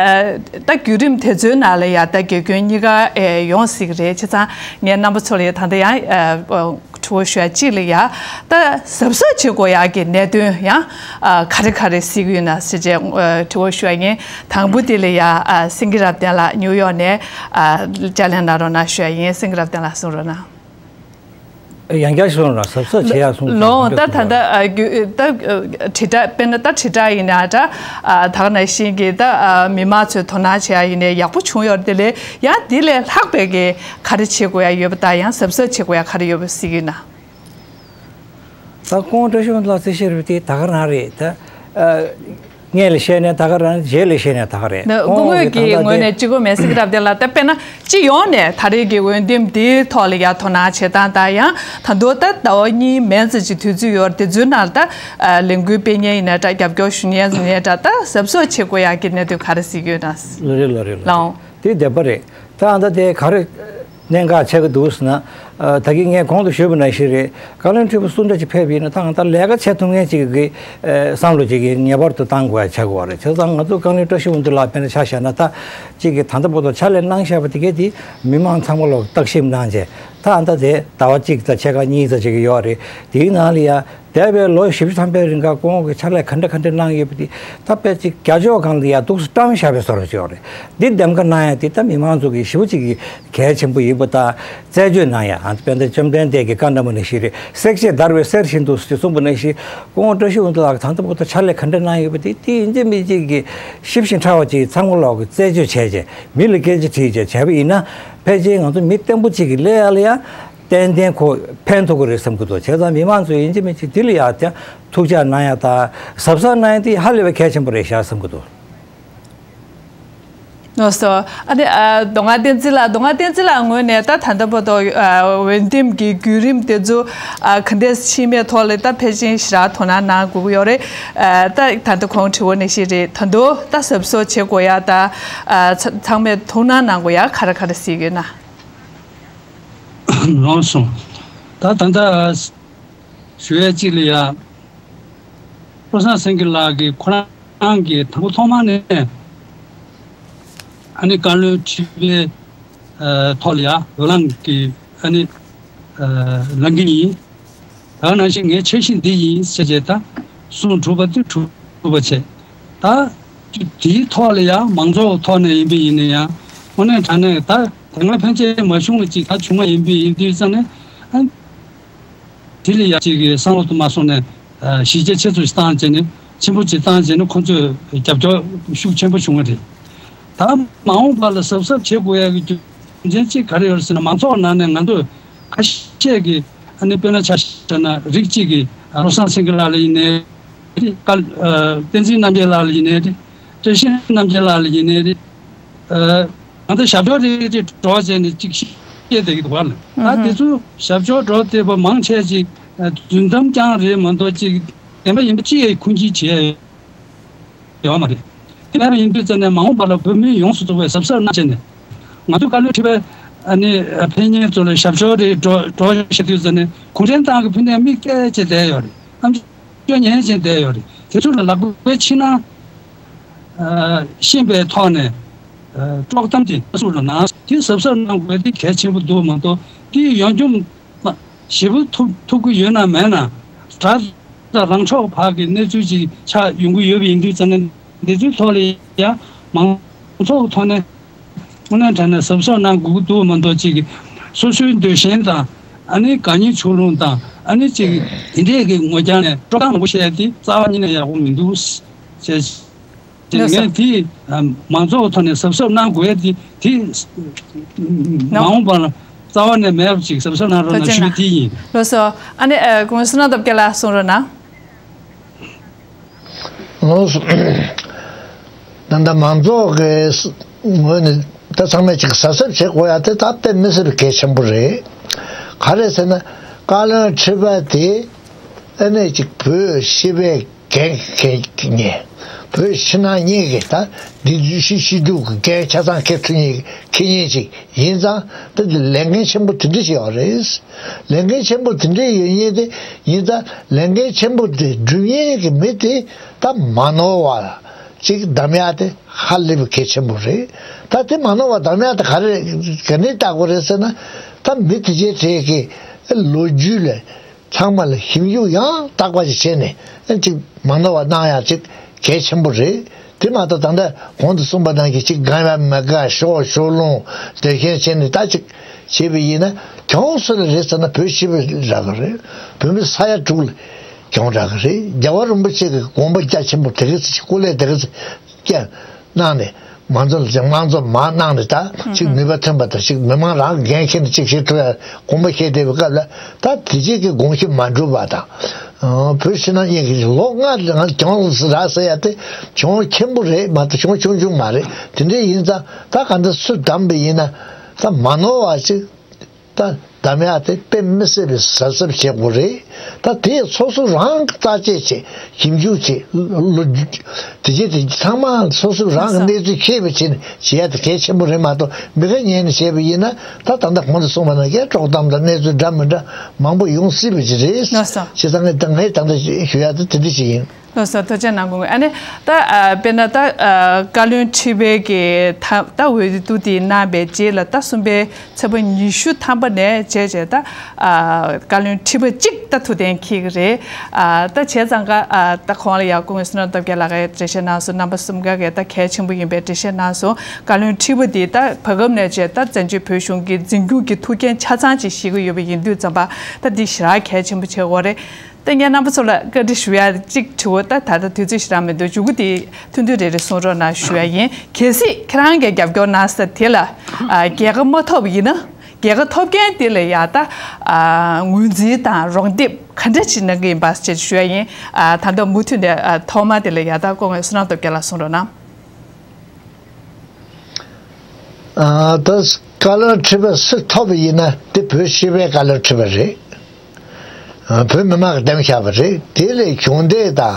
ད་བརྒྱུད་རིམ་དེ་ཚོའི་ནང་ལ་ཡ་ད་དགེ་སྐྱོན་གཉིས་ཀ་ཨེ་ཡོང་སྲིད་ཀྱི་རེད། བྱས་ཙང་ངས་རྣམ་པ་ཚོ་ལ་ཡ་ད་ལྟ་ཡང་ཨ། དྲི་བ་ཞུ་ཡ་གཅིག་ལ་ཡ། ད་གཟབ་གཟབ་བྱེད་དགོས་ཡ་གི་གནད་དོན་ཡང་ཨ་ག་རེ་ག་རེ་གཟིགས་ཡོད་ན་ཟེར་བྱས་ཨ་དྲི་བ་ཞུ་ཡ་ཡིན། དང་པོ་དེ་ལ་ཡ་ཨ་སེང་གེ་རབ་བརྟན་ལགས་ནིའུ་ཡོག་ནས་ཨ་དཔྱད་གླེང་གནང་རོགས་གནང་ཞུ་ཡ་ཡིན། སེང་གེ་རབ་བརྟན་ལགས་གསུང་རོགས་གནང་། ཡང་བསྐྱར་ཞུ་རོགས་གནང་། གཟབ་གཟབ་བྱེད་ཡ་གསུང་ལོ། ད་ད་ད་ཨ་རྒྱུ་ད་ཨ་དྲིལ་བསྒྲགས་དཔེར་ན་ད་དྲིལ་བསྒྲགས་ཡིན་ན་ད་ཨ་ད་ག་ནང་བཞིན་གྱི་ད་ཨ་མི་མང་ཚོས་དོ་སྣང་བྱེད་ཡ་ཡིན་ནའི་ཡག་པོ་བྱུང་ཡོད་རེད། དེ་ལས་ཡང་དེ་ལས་ལྷག་པའི་གི་ག་རེ་བྱེད་དགོས་ཡ་ཡོད་པ་དང་ཡང་གཟབ་གཟབ་བྱེད་དགོས་ཡ་ག་རེ་ཡོད་པ་གཟིགས་ཡོད་ན། ད་ཁོང་བཀྲ་ཤིས་དབང་འདུས་ལགས་རྩིས་བཤེར་བ་དེ་ད་ག་རང་རེད་ད། ཨ་སྔོན་ལ་བཤད་ནས་ད་ག་རང་། རྗེས་ལ་བཤད་ནས་ད་ག་རེད། ད་སྐུ་ཁོང་ངོས་གི་ད་ཀྱི་ལྟ་ངོས་དེ་ནས་གཅིག་པོ་མེད། སེང་གེ་རབ་བརྟན་ལགས་ད་དཔེར་ན་སྤྱི་ཡོངས་ནས་ད་རེས་ཀྱི་འོས་འདེམས་འདིའི་ཐོག་ལ་ཡ་དོ་སྣང་བྱེད་སྟངས་དང་ཡང་ད་དུང་ད་ཟླ་བ་གཉིས་མན་ཙམ་ཅིག་དུས་ཚོད་ཡོད་རེད། དེ་ཚོའི་ནང་ལ་ད་ཨ་ལས་འགུལ་སྤེལ་མཁན་ཡིན་ན་འདྲ་རྒྱབ་སྐྱོར་ཞུ་མཁན་ཡིན་ན་འདྲ་ད་གཟབ་གཟབ་བྱེད་དགོས་ཡ་གི་གནད་དོན་ག་རེ་གཟིགས་ཡོད་ན། ལགས་རེད་ལགས་རེད་ལགས་ལའང་། དེ་བདེན་པ་རེད། ད་ཨ་ད་དེ་ག་རེ་གནད་འགག་ཆགས་ཀྱི་འདུག་ཟེར་ན། ཨ་ད་གིན་ངས་གོང་དུ་ཞུས་པ་ནང་བཞིན་རེད། བཀའ་བློན་ཁྲི་པ་སུ་འདྲ་ཅིག་ཕེབས་པ་ཡིན་ན་ད་ང་ད་ལས་ཀ་བྱེད་ཐུབ་མཁན་ཅིག་གི་ཨ་བསམ་བློ་ཅིག་གི་ངེས་པར་དུ་བཏང་དགོས་ཡ་ཆགས་ཀྱི་ཡོད་རེད། བྱས་ཙང་ང་ཚོ་བཀའ་བློན་བཀྲ་ཤིས་དབང་འདུས་ལགས་དཔེར་ན་ཆ་བཞག་ན་ད་ཅིག་གི་ད་ལྟ་བར་དུ་ཕྱག་ལས་གནང་བཞག་པ་དེ་གས་དེ་མི་མང་ཚང་མ་ལ་བརྟག་ཞིབ་གནང་བྱས། ད་ཨ་ད་དེ་ཟླ་བ་གཅིག་དང་ཕྱེད་ཀ་གཉིས་ཙམ་ཅིག་གི་ཡོད་རེད། དེའི་ནང་ལ་ཡ། འདས་པའི་ལོ་བཞི་བཅུ་ཐམ་པའི་རིང་ག་ཁོང་གིས་ཕྱག་ལས་ག་འདྲ་ག་འདྲ་གནང་ཡོད་པ་དེ་ད་དཔེ་ཅིག་རྒྱ་ཕྱོགས་སྒང་ལ་ཡ་འདུག་སེ་བཀྲམ་བཞག་པའི་བཟོ་འདྲ་ཅིག་ཡོད་རེད། འདི་འདེམས་ཀ་གནང་ཡ་དེ་ད་མི་མང་ཚོ་གིས་ཞེ་པོ་ཅིག་གི་གལ་ཆེན་པོ་ཡིན་པ་དང་རྩད་གཅོད་གནང་ཡ། ཨ་དཔེར་ན་བཅོམ་ལྡན་འདས་ཀྱི་བཀའ་འདྲ་མོ་ནང་བཞིན་རེད། བསྲེག་བཅད་བརྡར་བའི་གསེར་བཞིན་དུ་ཞེས་གསུངས་པ་ནང་བཞིན་ཁོང་བཀྲ་ཤིས་དབང་འདུས་ལགས་ཀྱིས་ད་ལྟ་བར་དུ་ཕྱག་ལས་ག་འདྲ་གནང་ཡོད་པ་དེ་དེ་ཡིན་གཅིག་མིན་གཅིག་གི་ཞིབ་ཅིང་ཕྲ་བ་ཅིག་ཚང་མ་ལོག་གི་རྩད་གཅོད་བྱས་རྗེས་མི་ལ་སྐད་ཆ་དྲིས་བྱས་བྱས་པ་ཡིན་ན་ཕལ་ཆེར་ང་ཚོ་མི་བརྟན་པོ་ཅིག་གི་སླེབས་ཡ་ལ་ཡ། ཏན་ཏན་ཁོ་ཕན་ཐོགས་ཀྱི་རེད་བསམ་གྱི་འདུག་བྱས་ཙང་མི་མང་ཚོས་ཡིན་གཅིག་མིན་གཅིག་འདི་ལ་ཡང་ཐུགས་ཅག་གནང་ཡ་དང་གཟབ་གཟབ་གནང་ཡ་དེ་ཧ་ལས་པའི་གལ་ཆེན་པོ་རེད་ཤག་བསམ་གྱི་འདུག་ལགས་སོ། ཨ་ནི་ཨ་མདོ་སྔགས་བསྟན་འཛིན་ལགས། མདོ་སྔགས་བསྟན་འཛིན་ལགས་ངོས་ནས་ད་ད་ལྟ་བར་དུ་ཨ་འོས་འདེམས་ཀྱི་བརྒྱུད་རིམ་དེ་ཚོ་ཨ་ག་འདྲས་ཕྱིན་མའི་ཐོག་ལ་ད་ཕལ་ཆེར་ཞེ་དྲག་དོ་སྣང་གནང་དགོས་ཀྱི་ཡོད་རེད། ཨ་ད་ད་ལྟ་ཁོང་དྲི་བ་ནང་བཞིན་རེད། ད་དུང་ད་གཟབ་གཟབ་བྱེད་དགོས་ཡ་ད་ཨ་ཚ་ཚང་མས་དོ་སྣང་གནང་དགོས་ཡ་ག་རེ་ག་རེ་གཟིགས་ཡོད་ན། ལགས་སོ། ད་ད་ལྟ་ཞུ་ཡས་གཅིག་ལ་ཡ། བློ་བཟང་སེང་གེ་ལགས་ཀྱིས་ཁོ་རང་གིས་དང་པོ་ཐོག་མ་ནས་ཨ་ནི་བཀའ་བློན་ཁྲི་པའི་ཨ་ཐོག་ལ་ཡ་འོས་ལངས་ཀྱི་ཨ་ནི་ཨ་ལངས་ཀྱི་ཡིན། ད་ག་ནང་བཞིན་ངའི་འཆར་གཞི་འདི་ཡིན་ཟེར་བྱས་ད་གསུང་གྲུབ་པ་དེ་གྲུབ་པ་བྱས། ད་དེའི་ཐོག་ལ་ཡང་མང་ཚོགས་ཐོག་ནས་ཡིན་པ་ཡིན་ན་ཡང་དངོས་གནས་དྲང་གནས་ད་དེ་སྔ་ཕན་ཆད་མ་བྱུང་བ་ཅིག་ད་བྱུང་བ་ཡིན་པ་ཡིན་དུས་ཙང་ནས་ཨ་དེ་ལ་ཡང་ཅིག་གི་བསམ་བློ་དུ་མ་སོང་ནས་ཨ་གཞི་རྒྱ་ཆེ་ཙམ་ཞིག་བཏང་བྱས་ནས་ཆེན་པོ་ཅིག་བཏང་བྱས་ནས་ཁོང་ཚོས་རྒྱབ་སྐྱོར་ཤུགས་ཆེན་པོ་བྱུང་བ་རེད། ད་མ་འོངས་པ་ལ་གཟབ་གཟབ་བྱེད་དགོས་ཡ་གི་རྒྱུ་མཚན་གཅིག་ག་རེ་ཡོད་ཟེར་ན་མང་ཚོགས་ནང་ནས་ང་ཚོས་ཁ་ཤས་ཀྱིས་ཨ་ནི་དཔེར་ན་ཆ་བཞག་ན་རིགས་གཅིག་གིས་བློ་བཟང་སེང་གེ་ལགས་ལ་ཡིན་ནའི་རེད། བཀའ་བསྟན་འཛིན་རྣམ་རྒྱལ་ལགས་ལ་ཡིན་ནའི་རེད། བཀྲ་ཤིས་རྣམ་རྒྱལ་ལགས་ལ་ཡིན་ནའི་རེད། ང་ཚོ་ཞབས་ཞུ་རེ་རེ་སྒྲོག་བྱས་ནས་གཅིག་བཤད་བསྡད་ཀྱི་འདུག་བ། ད་དེ་ཚོ་ཞབས་ཞུ་སྒྲོག་བསྡད་པ་མང་ཆེ་ཅིག་རྫུན་གཏམ་རྐྱང་རེད་མ་གཏོགས་གཅིག་བདེན་པ་ཡིན་པ་ཅི་ཡང་ཁུངས་སྐྱེལ་བྱས་ཡོད་མ་རེད། དེ་ལྟར་ཡིན་དུས་ཙམ་ནས་མ་འོངས་པ་ལ་བོད་མི་ཡོངས་སུ་རྫོགས་པའི་གཟབ་གཟབ་གནང་བྱས་ནས་ང་ཚོ་བཀའ་བློན་ཁྲི་པའི་ཨ་ནི་ཕེབས་མཁན་ཚོ་ལ་ཞབས་ཞུ་རེ་སྒྲོག་སྒྲོག་བྱེད་དུས་ཙམ་ནས་གུང་ཁྲན་ཏང་གི་ཕུ་ནས་མིག་བལྟས་བྱས་བསྡད་ཡོད་རེད། ཨམ་ཅོག་ཉན་བྱས་བསྡད་ཡོད་རེད། དེ་ཚོ་ལ་ལག་པའི་ཕྱི་ནང་ཤེས་པའི་ཐོག་ནས་དཀྲོག་གཏམ་དེ་སུ་ལ་གནང་དེ་གཟབ་གཟབ་གནང་དགོས་དེ་གལ་ཆེན་པོ་འདུག་མ་གཏོགས་དེ་ཡོང་རྒྱུ་ཞེ་པོ་ཐུག་ཐུག་གི་ཡོད་ན་མེད་ན་དགྲ་དང་རང་ཕྱོགས་བར་གྱི་གནས་ཚུལ་ཅིག་ཆགས་ཡོང་གི་ཡོད་པ་ཡིན་དུས་ཙམ་ནས་འདི་ཚོའི་ཐོག་ལ་ཡང་མང་ཚོགས་ཐོག་ནས་དངོས་གནས་དྲང་གནས་གཟབ་གཟབ་གནང་དགོས་ཀྱི་འདུག་མ་གཏོགས་ཅིག་སོ་སོའི་འདོད་ཞེན་དང་ཨ་ནི་དགའ་ཉེ་ཕྱོགས་ལྷུང་དང་ཨ་ནི་ཅིག་འདི་འདྲས་ཀྱི་ངོ་རྒྱང་ནས་དཀྲོག་གཏམ་མང་པོ་བཤད་དེ་རྩ་བ་ཉིད་ནས་ཡག་པོ་མི་འདུག་ཅེས། དེ་ངས་དེ་མང་ཚོགས་ཐོག་ནས་གཟབ་གཟབ་གནང་དགོས་ཡ་དེ་དེ་མ་འོངས་པ་ལ་རྩ་བ་ནས་མེད་པ་ཅིག་གཟབ་གཟབ་གནང་རོགས་གནང་ཞུ་དེ་ཡིན། ལགས་སོ། ཨ་ནི་ཨ་གོང་ས་ནང་སྟབས་རྒྱལ་ལགས་གསུང་རོགས་གནང་། ལགས་སོ། ད་ལྟ་མང་ཚོགས་ཀྱི་ངོས་ནས་ད་ཚང་མས་ཅིག་གཟབ་གཟབ་བྱེད་དགོས་ཡ་དེ་ད་དཔེ་མི་སྲིད་པའི་གལ་ཆེན་པོ་རེད། ག་རེ་ཟེར་ན་བཀའ་བློན་ཁྲི་པ་དེ་ཨ་ནི་ཅིག་བོད་སྤྱི་པའི་འགན་འཁྱེར་མཁན། བོད་ཕྱི་ནང་གཉིས་ཀྱི་ད་འདི་ཤི་ཤི་སྡུག་གི་འགན་ཆ་ཚང་འཁྱེར་ཐུབ་མཁན་འཁྱེར་མཁན་ཅིག་ཡིན་ཙང་ད་འདི་ལས་འགན་ཆེན་པོ་དེ་འདྲ་ཞིག་ཡོད་རེད། ལས་འགན་ཆེན་པོ་དེ་འདྲ་ཡོད་མཁན་དེ་ཡིན་ཙང་ལས་འགན་ཆེན་པོ་དེ་སྒྲུབ་མཁན་གྱི་མི་དེ་ད་མ་ནོར་བ་ཅིག་གདམ་ཡག་དེ་ཧ་ལས་པའི་གལ་ཆེན་པོ་རེད། ད་དེ་མ་ནོར་བ་གདམ་ཡག་དེ་ག་རེ་ག་ནས་བལྟ་དགོས་རེད་ཟེར་ན་ད་མི་དེ་གའི་གྲས་ཀྱི་ ལོ་རྒྱུས་ལ་ཚང་མ་ལ་ཞིབ་འཇུག་ཡང་དག་པ་ཞིག་བྱས་ནས་ཨ་ཅིག་མ་ནོར་བ་གནང་ཡག་ཅིག་གལ་ཆེན་པོ་རེད། དེ་མ་གཏོགས་ད་ལྟ་གོང་དུ་གསུངས་པ་ནང་བཞིན་ཅིག་དགའ་ཡང་མི་དགའ་ཤོར་ཤོར་ལོང་དེ་བཞིན་བྱས་ནས་ད་ཅིག་བྱས་པ་ཡིན་ན་གྱོང་སུ་ལ་རེད་ཟེར་ན་བོད་སྤྱི་པ་རག་གི་རེད། བོད་མི་ས་ཡ་དྲུག་ལ་གྱོང་རག་གི་རེད། རྒྱལ་བ་རིན་པོ་ཆེ་གི་དགོངས་པ་རྒྱ་ཆེན་པོ་དེ་ག་ཚོད་ཅིག་སྐུ་ལས་དེ་ག་ཚོད་ཀྱང་གནང་ནས་མང་གཙོ་ལ་དམངས་གཙོ་མར་གནང་ནས་ད་ཅིག་ནུས་པ་ཐོན་པ་དང་ཅིག་མི་མང་རང་འགན་འཁྱེར་ནས་ཅིག་བྱེད་ཐུབ་ཡ་དགོངས་པ་བཞེས་བསྡད་པའི་སྐབས་ལ་ད་དེ་རྗེས་ཀྱི་དགོངས་གཞི་མ་འགྲུབ་པ་དང་། བོད་ཕྱི་ནང་གཉིས་ཀྱི་ལོ་ལྔ་རིང་གྱོང་རག་ཟེར་ཡ་དེ་གྱོང་ཆེན་པོ་རེད་མ་གཏོགས་གྱོང་ཆུང་ཆུང་མ་རེད། དེ་འདྲ་ཡིན་ཙང་ད་ག་འདྲ་སུ་བདམས་པ་ཡིན་ན་ད་མ་ནོར་བ་ཅིག་ད་གདམ་ཡག་དེ་དཔེ་མི་སྲིད་པའི་གཟབ་གཟབ་བྱེད་དགོས་རེད། ད་དེ་སོ་སོ་རང་གི་བརྟག་དཔྱད་བྱེད་ཞིབ་འཇུག་བྱེད་ལོ་རྒྱུས་དེ་བྱེད་དེ་ཚང་མ་སོ་སོ་རང་གི་གནས་ཚུལ་ཤེས་པ་བྱས་ནས་བྱེད་ཡག་དེ་གལ་ཆེན་པོ་རེད་མ་གཏོགས་མི་ཁ་ཉན་ནས་བྱས་པ་ཡིན་ན་ད་ད་ལྟ་གོང་དུ་གསུངས་པ་ནང་བཞིན་དཀྲོག་གཏམ་དང་གནས་ཚུལ་འདྲ་མི་འདྲ་མང་པོ་ཡོང་སྲིད་པ་ཞིག་རེད། ལགས་སོ། བྱས་ཙང་ངས་ད་ངས་ད་ལྟ་ཞུ་ཡག་དེ་དེ་འདྲ་ཞིག་ཡིན། ལགས་སོ། ཐུགས་རྗེ་གནང་། དགོངས་དག་ཨ་ནི་ད་ཨ་དཔེར་ན་ད་ཨ་བཀའ་བློན་ཁྲི་པའི་གི་ད་ད་འོས་བསྡུ་དེ་གནང་བའི་རྗེས་ལ་ད་གསུམ་པའི་ཚེས་པ་ཉི་ཤུ་ཐམ་པ་ནས་བྱས་བྱས་ད་ཨ་བཀའ་བློན་ཁྲི་པ་གཅིག་ད་ཐུགས་གཏན་འཁེལ་གི་རེད། ཨ་ད་བྱས་ཙང་ཀ་ཨ་ད་གོང་ལ་ཡང་སྐུ་ངོ་བསོད་ནམས་སྟོབས་རྒྱལ་ལགས་ཀྱིས་འགྲེལ་བཤད་གནང་སོང་། རྣམ་པ་གསུམ་ཀ་གིས་ད་གལ་ཆེན་པོ་ཡིན་པའི་འགྲེལ་བཤད་གནང་སོང་། བཀའ་བློན་ཁྲི་པ་དེ་ད་བར་སྐབས་ནས་བྱས་ད་བཙན་བྱོལ་བོད་གཞུང་གི་འཛིན་སྐྱོང་གི་ཐུགས་འགན་ཆ་ཚང་ཅིག་བཞེས་ཀྱི་ཡོད་པ་ཡིན་དུས་ཙམ་པ་ད་འདི་ཞེ་དྲག་གལ་ཆེན་པོ་ཆགས་ཀྱི་ཡོད་རེད། ད་ངས་རྣམ་པ་ཚོ་ལ་བཀའ་འདྲི་ཞུ་ཡ་གཅིག་དྲི་བ་ད་ད་ལྟ་དུས་ཚོད་ཞེ་དྲག་མི་འདུག་མཇུག་གུ་དེ་ཐུང་ཐུང་རེ་རེ་གསུང་རོགས་གནང་ཞུ་ཡ་ཡིན། གལ་སྲིད་ཁྱེད་རང་གིས་རྒྱབ་སྐྱོར་གནང་ས་དེ་ལ་ཨ་རྒྱལ་ཁ་མ་ཐོབ་ཡིན་ན་རྒྱལ་ཁ་ཐོབ་མཁན་དེ་ལ་ཡ་ད་ཨ་ངོས་འཛིན་དང་རོགས་འདེགས་ག་འདྲ་ཅིག་གནང་གི་ཡིན་པ་ཞེས་ཞུ་ཡ་ཡིན། ཨ་ད་ལྟ་མུ་མཐུད་ནས་ཨ་ཐོག་མ་དེ་ལ་ཡ་ད་སྐུ་ངོ་བསོད་ནམས་སྟོབས་རྒྱལ་ལགས་གསུང་རོགས་གནང་། ཨ་ད་བཀའ་བློན་ཁྲི་པ་སུ་ཐོབ་པ་ཡིན་ན་དེ་བོད་སྤྱི་པའི་བཀའ་བློན་ཁྲི་པ་རེད། ཨ་བོད་མི་མང་གིས་འདེམས་བཞག་པ་རེད། དེ་ལས་གྱོང་འདེགས་དང་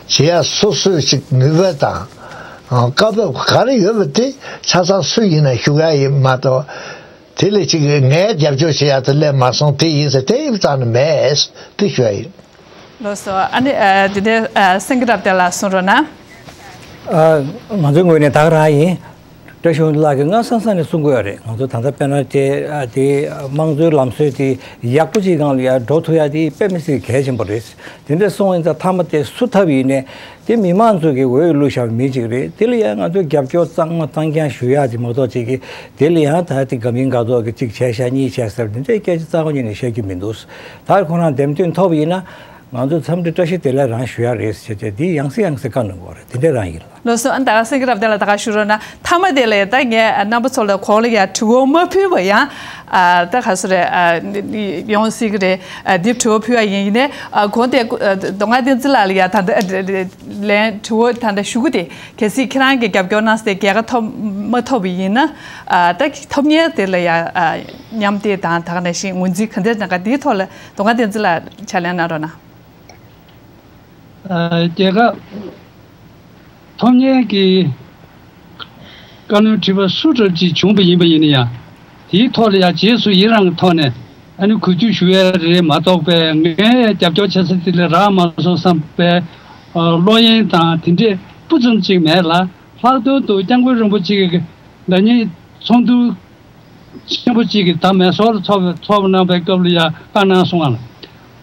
བྱེད་ཡ་སོ་སོའི་ཅིག་ནུས་པ་དང་ཨ་བཀའ་བབས་ག་རེ་ཡོད་པ་དེ་ཆ་ཚང་སུ་ཡིན་ན་ཞུ་ཡ་ཡིན་མ་གཏོགས་དེ་ལས་ཅིག་ངས་རྒྱབ་སྐྱོར་བྱེད་ཡ་དེ་སླེབས་མ་སོང་དེ་ཡིན་ཟེར་དེ་རྩ་ནས་མེད་དེ་ཞུ་ཡ་ཡིན། ལགས་སོ། ཨ་ནི་ཨ་དེ་ནས་ཨ་སེང་གེ་རབ་བརྟན་ལགས་གསུང་རོགས་གནང་། ཨ་ང་ཚོའི་ངོས་ནས་ད་ག་རང་ཡིན། བཀྲ་ཤིས་ལགས་ཀྱིས་སྔ་ས་ས་ནས་གསུང་གི་ཡོད་རེད། ང་ཚོ་ད་ལྟ་དཔེར་ན་དེ་ཨ་དེ་དམངས་གཙོའི་ལམ་སྲོལ་དེ་ཡག་པོ་ཅིག་སྒང་ལ་ཡར་འགྲོ་ཐུབ་ཡ་དེ་དཔེ་མི་སྲིད་གལ་ཆེན་པོ་རེད། དེ་འདྲ་སོང་ཡིན་ཙང་མཐའ་མ་དེ་སུ་ཐོབ་ཡིན་ནའི་དེ་མི་མང་ཚོ་གིས་འོས་བླུགས་བཞག་པའི་མི་ཅིག་རེད། དེ་ལ་ཡང་ང་ཚོས་རྒྱབ་སྐྱོར་གཙང་མ་གཙང་རྐྱང་ཞུ་ཡག་ཅིག་མ་གཏོགས་ཅིག་གིས་དེ་ལ་ཡང་ད་དེ་དགའ་མིན་དགའ་ཐོག་གི་ཅིག་བྱས་ཤག་གཉིས་བྱས་ཟེར་དེ་འདྲའི་སྐད་ཆ་རྩ་བ་ཉིད་ནས་བཤད་རྒྱུ་མི་འདུག་ད་ཁོ་རང་འདེམས་ཐོན་ཐོབ་ཡིན་ན། ང་ཚོ་འཚམས་འདྲི་བཀྲ་ཤིས་བདེ་ལེགས་རང་ཞུ་ཡ་རེད་ཟེར་བྱས་དེ་ཡང་སེ་ཡང་སེ་བཀའ་གནང་དགོས་རེད། དེ་འདྲ་རང་ཡིན་ལ། ལགས་སོ། ཨ་ད་སེང་གེ་རབ་བརྟན་ལགས་ད་ག་ཞུ་རོགས་གནང་། མཐའ་མ་དེ་ལ་ད་ངས་རྣམ་པ་ཚོ་ལ་གོང་ལ་ཡ་དྲི་བ་མ་ཕུལ་བ་ཡང་ཨ་ད་ག་སོ་རེད་ཨ་ཡོང་སྲིད་ཀྱི་རེད། ཨ་འདི་དྲི་བ་ཕུལ་བ་ཡིན་ཡིན་ནའི་ཨ་གོང་དེ་ཨ་མདོ་སྔགས་བསྟན་འཛིན་ལགས་ལ་ཡ་ད་ད་ལན་དྲི་བ་ད་ད་ཞུ་གི་དེ་གལ་སྲིད་ཁྱེད་རང་གིས་རྒྱབ་སྐྱོར་གནང་སྟེ་རྒྱལ་ཁ་ཐོབ་མ་ཐོབ་ཡིན་ན་ཨ་ད་ཐོབ་མཁན་དེ་ལ་ཡ་ཨ་མཉམ་འདེགས་དང་ད་ག་ནང་བཞིན་ངོས་འཛིན་ག་འདྲ་གནང་ག་འདིའི་ཐོག་ལ་མདོ་སྔགས་བསྟན་འཛིན་ལགས་ཕྱག་ལས་གནང་རོགས་གནང་། རྒྱལ་ཁ་ཐོབ་མཁན་གྱི་བཀའ་བློན་ཁྲི་པ་སུ་འདྲ་ཅིག་བྱུང་བ་ཡིན་པ་ཡིན་ན་ཡང་། དེའི་ཐོག་ལ་ཡང་རྗེས་སུ་ཡི་རང་གི་ཐོག་ནས་ཨ་ནི་གུས་འདུད་ཞུ་ཡ་རེད་མ་གཏོགས་པའི་ངས་རྒྱབ་སྐྱོར་བྱེད་ས་དེ་ལ་རག་མ་སོང་བསམ་པའི་བློ་གཡེང་དང་དེ་འདྲས་སྤུ་ཙམ་ཅིག་མེད་ལ། ལྷག་དོན་དུ་སྐྱབས་མགོན་རིན་པོ་ཆེ་གི་ཟླ་ཉིན་ཚོགས་འདུ་ཆེན་པོ་གཅིག་གིས་ད་མེ་སོར་ཚོགས་ཚོགས་གནང་བའི་སྐབས་ལ་ཡང་བཀའ་གནང་སོང་ང་།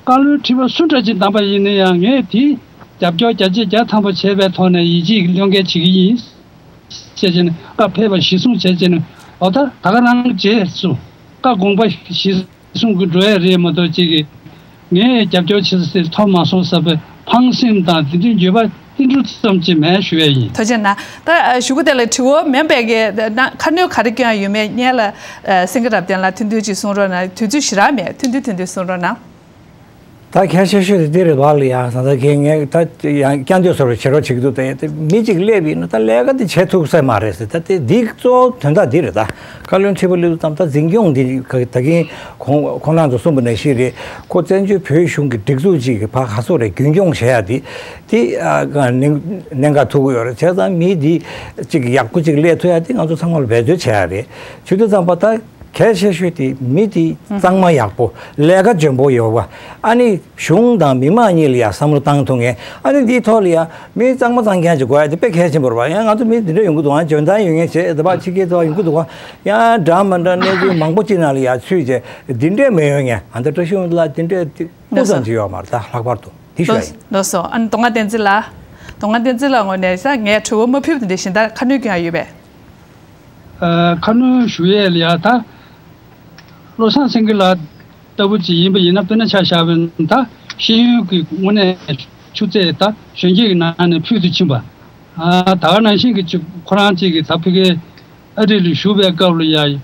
བཀའ་བློན་ཁྲི་པ་སུ་འདྲ་ཅིག་བདམས་པ་ཡིན་ན་ཡང་ངས་དེ་རྒྱབ་སྐྱོར་བརྒྱ་ཆ་བརྒྱ་ཐམ་པ་བྱས་པའི་ཐོག་ནས་ཡིད་ཆེས་ཀྱི་བློས་འགེལ་བྱེད་ཀྱི་ཡིན། ཅེས་བྱས་ནས་བཀའ་ཕེབས་པ་གཞིར་བཟུང་བྱས་བྱས་ནས་འོ་ད་ད་ག་རང་རྗེས་སུ་བཀའ་དགོངས་པ་གཞིར་བཟུང་གི་འགྲོ་ཡ་རེད་མ་གཏོགས་ཅིག་གིས། ངས་རྒྱབ་སྐྱོར་བྱེད་ས་དེ་ཐོབ་མ་སོང་ཟེར་བའི་ཕངས་སེམས་དང་དེ་འདྲའི་འགྱོད་པ་ཏིལ་འབྲུ་ཙམ་ཅིག་མེད་ཞུ་ཡས་ཡིན། ཐུགས་རྗེ་གནང་། ད་ཞུ་གུ་དེ་ལ་དྲི་བ་མེད་པའི་གི་ན་ཁ་སྣོན་ག་རེ་སྐྱོན་ཡོད་མེད་སྙན་ལ་སེང་གེ་རབ་བརྟན་ལ་ཐུང་ཐུང་ཅིག་གསུང་རོགས་གནང་། དུས་ཚོད་ཞེ་དྲག་མེད། ཐུང་ཐུང་ཐུང་ཐུང་གསུང་རོགས་གནང་། ད་གལ་ཆེ་ཤོས་དེ་འདི་རེད་བ་ལ་ཡ་ས་ད་གི་ངས་ད་ཡང་བསྐྱར་ཟློས་སོགས་བྱེད་རོགས་བྱེད་ཀྱི་འདུག་ད་མི་གཅིག་སླེབས་ཡིན་ན་ད་ལས་ཀ་དེ་བྱེད་ཐུབ་ས་མ་རེད་ཟེར། ད་དེ་འདི་གཙོ་བོ་དོན་དག་འདི་རེད། ད་བཀའ་བློན་ཁྲི་པ་སླེབས་དུས་ཙམ་ད་འཛིན་སྐྱོང་འདི་ད་གིན་ཁོང་ཁོང་རྣམ་ཚོ་གསུངས་པ་ནང་བཞིན་རེད། ཁོ་བཙན་བྱོལ་བོད་གཞུང་གི་སྒྲིག་འཛུགས་གཅིག་གི་བར་ག་ཚོད་རེད་རྒྱུན་སྐྱོང་བྱེད་ཡ་དེ་དེ་ཨ་ག་གནད་འགག་ཐུག་གི་ཡོད་རེད། བྱས་ཙང་མི་འདི་གཅིག་ཡག་པོ་གཅིག་སླེབས་ཐུབ་ཡ་དེ་ང་ཚོ་ཚང་མ་ལ་འབད་རྩོལ་བྱེད་ཡ་རེད། བྱེད་དུས་ཙམ་པ་ད་ གལ་ཆེ་ཤོས་དེ་མི་དེ་གཙང་མ་ཡག་པོ་ལས་ཀ་འཇོན་པོ་ཡོད་པ། ཨ་ནི་གཞུང་དང་མི་མང་གཉིས་ལ་ཡང་བསམ་བློ་བཏང་ཐུབ་མཁན། ཨ་ནི་འདིའི་ཐོག་ལ་ཡང་མི་གཙང་མ་གཙང་རྐྱང་ཅིག་དགོས་ཡ་དེ་དཔེ་གལ་ཆེན་པོ་རེད་པ། ཡང་ང་ཚོ་མི་འདི་འདྲ་ཡོང་གི་འདུག་ཨ་འཇོན་ཐང་ཡོད་མཁན་བྱས་དེ་པ་ཕྱི་རྒྱལ་ཚོ་ཡོང་གི་འདུག་ཡང་འདྲ་མི་འདྲ་གནས་ཚུལ་མང་པོ་ཅིག་ནང་ལ་ཡང་ཚུད་བྱས་འདི་འདྲས་མི་ཡོང་མཁན། ཨ་ད་བཀྲ་ཤིས་དབང་འདུས་ལགས་འདི་འདྲས་དེ་སྐུ་ཙམ་ཅིག་ཡོད་མ་རེད། ད་ལྷག་པར་དུ་དེ་ཞུ་ཡ་ཡིན། ལགས་སོ། ཨ་ནི་མདོ་སྔགས་བསྟན་འཛིན་ལགས། མདོ་སྔགས་བསྟན་འཛིན་ལགས་ངོས་ནས་ས་ངས་དྲི་བ་མ་ཕུལ་བ་དེ་འདྲས་གཞན་དག་ཁ་སྣོན་སྐྱོན་ཡ་ཡོད་པས། ཨ། ཁ་སྣོན་ཞུ་ཡས་ལ་ཡ་ད་བློ་བཟང་སེང་གེ་ལགས་ལྟ་བུ་ཅིག་ཡིན་པ་ཡིན་ན། དཔེར་ན་ཆ་བཞག་པ་ཡིན་ན་ད་ཤེས་ཡོན་གྱི་དངོས་གནས་ཆུ་ཚད་ད་གཞོན་སྐྱེས་ཀྱི་ནང་ནས་ཕུལ་དུ་ཕྱིན་པ། ཨ། ད་ག་ནང་བཞིན་གྱི་ཅིག་ཁོ་རང་ཅིག་གིས་ད་ཕ་གིའི་ཨ་རི་ལ་བཞུགས་པའི་སྐབས་ལ་ཡ།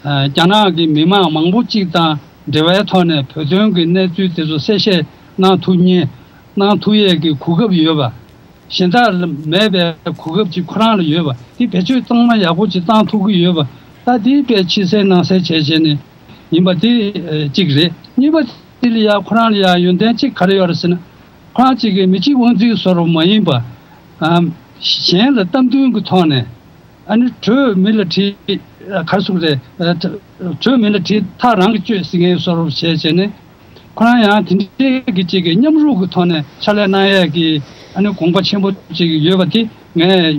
ཨ། རྒྱ་ནག་གི་མི་མང་མང་པོ་ཅིག་དང་འབྲེལ་བའི་ཐོག་ནས་བོད་དོན་གྱི་གནས་ཚུལ་དེ་ཚོ་གསལ་བཤད་གནང་ཐུབ་མཁན། གནང་ཐུབ་ཡས་ཀྱི་གོ་སྐབས་ཡོད་པ། གཞན་དག་ལ་མེད་པའི་གོ་སྐབས་ཅིག་ཁོ་རང་ལ་ཡོད་པ། དེ་བེད་སྤྱོད་གཙང་མ་ཡག་པོ་ཅིག་བཏང་ཐུབ་ཀྱི་ཡོད་པ། ད་དེ་དཔེ་ཕྱི་གསལ་ནང་གསལ་བྱས་བྱས་ནས་ཡིན་པ་དེ་གཅིག་རེད། གཉིས་པ་དེ་ལ་ཡ་ཁོ་རང་ལ་ཡ་ཡོན་ཏན་གཅིག་ག་རེ་ཡོད་རེད་ཟེར་ན། ཁོ་རང་གཅིག་གིས་མི་གཅིག་དབང་འཛིན་བཟོ་འདྲ་མ་ཡིན་པ། ཨམ། གཞན་ལ་གཏམ་དོན་གྱི་ཐོག་ནས། ཨ་ནི་གྲོས་མི་ལ་དྲིས། ཨ། ག་རེ་ཟེར་དགོས་རེད། ཨ། གྲོས་མི་ལ་དྲིས་ཐག་རང་གིས་གཅོད་ཟེར་མཁན་བཟོ་འདྲ་བྱས་བྱས་ནས། ཁོ་རང་ཡང་དེ་འདྲའི་གི་ཅིག་གི་མཉམ་རུབ་ཀྱི་ཐོག་ནས་ཕྱག་ལས་གནང་ཡས་ཀྱི་ཨ་ནི་དགོངས་པ་ཆེན་པོ་ཅིག་ཡོད་པ་དེ་ངས། ཨ།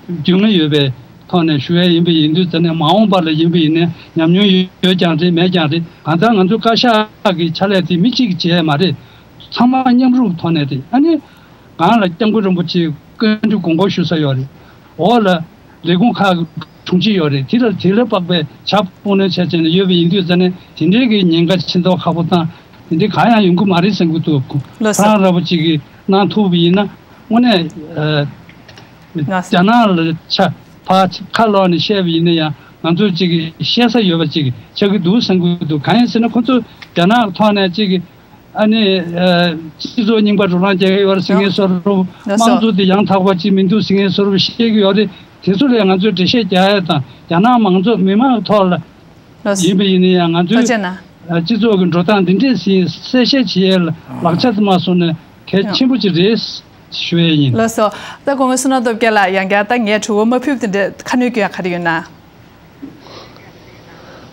རྒྱུས་མངའ་ཡོད་པའི་ཐོག་ནས་ཞུ་ཡས་ཡིན་པ་ཡིན་དུས་ཙ་ནས། མ་འོངས་པ་ལ་ཡིན་པ་ཡིན་ནའི་ཉམས་མྱོང་ཡོད་ཀྱང་རེད། མེད་ཀྱང་རེད། གང་ལྟར་ང་ཚོ་བཀའ་ཤག་གི་ཕྱག་ལས་དེ་མི་གཅིག་གིས་བྱས་མ་རེད། ཚང་མ་མཉམ་རུབ་ཐོག་ནས་རེད། ཨ་ནི་གང་ལ་སྐྱབས་མགོན་རིན་པོ་ཆེའི་བཀའ་འདྲི་དགོངས་སྐོར་ཞུ་ས་ཡོད་རེད། འོག་ལ་ལས་ཁུངས་ཁག་གི་དྲུང་ཆེ་ཡོད་རེད། དེ་ལ་དེ་ལ་དཔག་པའི་བྱ་དཔུང་ལེན་བྱས་བྱས་ནས་ཡོད་པ་ཡིན་དུས་ཙ་ནས། དེ་འདྲའི་གི་ཉེན་ཁ་ཕྱིན་ཐོག་ཁག་པོ་དང་དེ་འདྲའི་གང་ཡང་ཡོང་གི་མ་རེད་བསམ་གྱི་འདུག་ལགས་སོ། ཁོ་རང་འདྲ་པོ་ཅིག་གིས་གནང་ཐུབ་པ་ཡིན་ན་དངོས་གནས། ཨ། ལགས་སོ། རྒྱ་ནག་ལ་ཆ་ཕར་ཁ་ལོག་ནས་བཤད་པ་ཡིན་ན་ཡང་ང་ཚོ་ཅིག་གིས་བཤད་ས་ཡོད་པ་ཅིག་ཆགས་ཀྱི་འདུག་བསམ་གྱི་འདུག་གང་ཡིན་ཟེར་ན་ཁོ་ཚོ་རྒྱ་ནག་ཐོག་ནས་ཅིག་གིས། ཨ་ནི། ཨ། སྤྱི་ཚོགས་རྙིང་པ་འགྲོ་ལམ་རྒྱག་གི་ཡོད་རེད་ཟེར་མཁན་བཟོ་འདྲ། ལགས་སོ། དམངས་གཙོ་དེ་ཡང་དག་པ་ཅིག་མི་འདུག་ཟེར་མཁན་བཟོ་འདྲ་བཤད་ཀྱི་ཡོད་རེད། དེ་ཚོ་ལ་ང་ཚོས་འགྲེལ་བཤད་རྒྱག་ཡས་དང་། རྒྱ་ནག་མང་ཚོགས་མི་མང་ཐོག་ལ། ལགས་སོ། ཡིན་པ་ཡིན་ན་ཡང་ང་ཚོས། ཐུགས་རྗེ་གནང་། ཨ། སྤྱི་ཚོགས་ཀྱི་འགྲོ་སྟངས་འདི་འདྲས་ཟིན་གསལ་བཤད་བྱེད་ཡས་ལ་ལག་ཆ་དུ་མ་སོང་ནས་གལ་ཆེན་པོ་ཅིག་རེད་ཞུ་ཡས་ཡིན། ལགས་སོ། ད་སྐུ་ངོ་བསོད་ནམས་སྟོབས་རྒྱལ་ལགས། ཡང་བསྐྱར་ད་ངས་དྲི་བ་མ་ཕུལ་བ་དེ་འདྲས་ཁ་སྣོན་སྐྱོན་ཡ་ག་རེ་ཡོད་ན།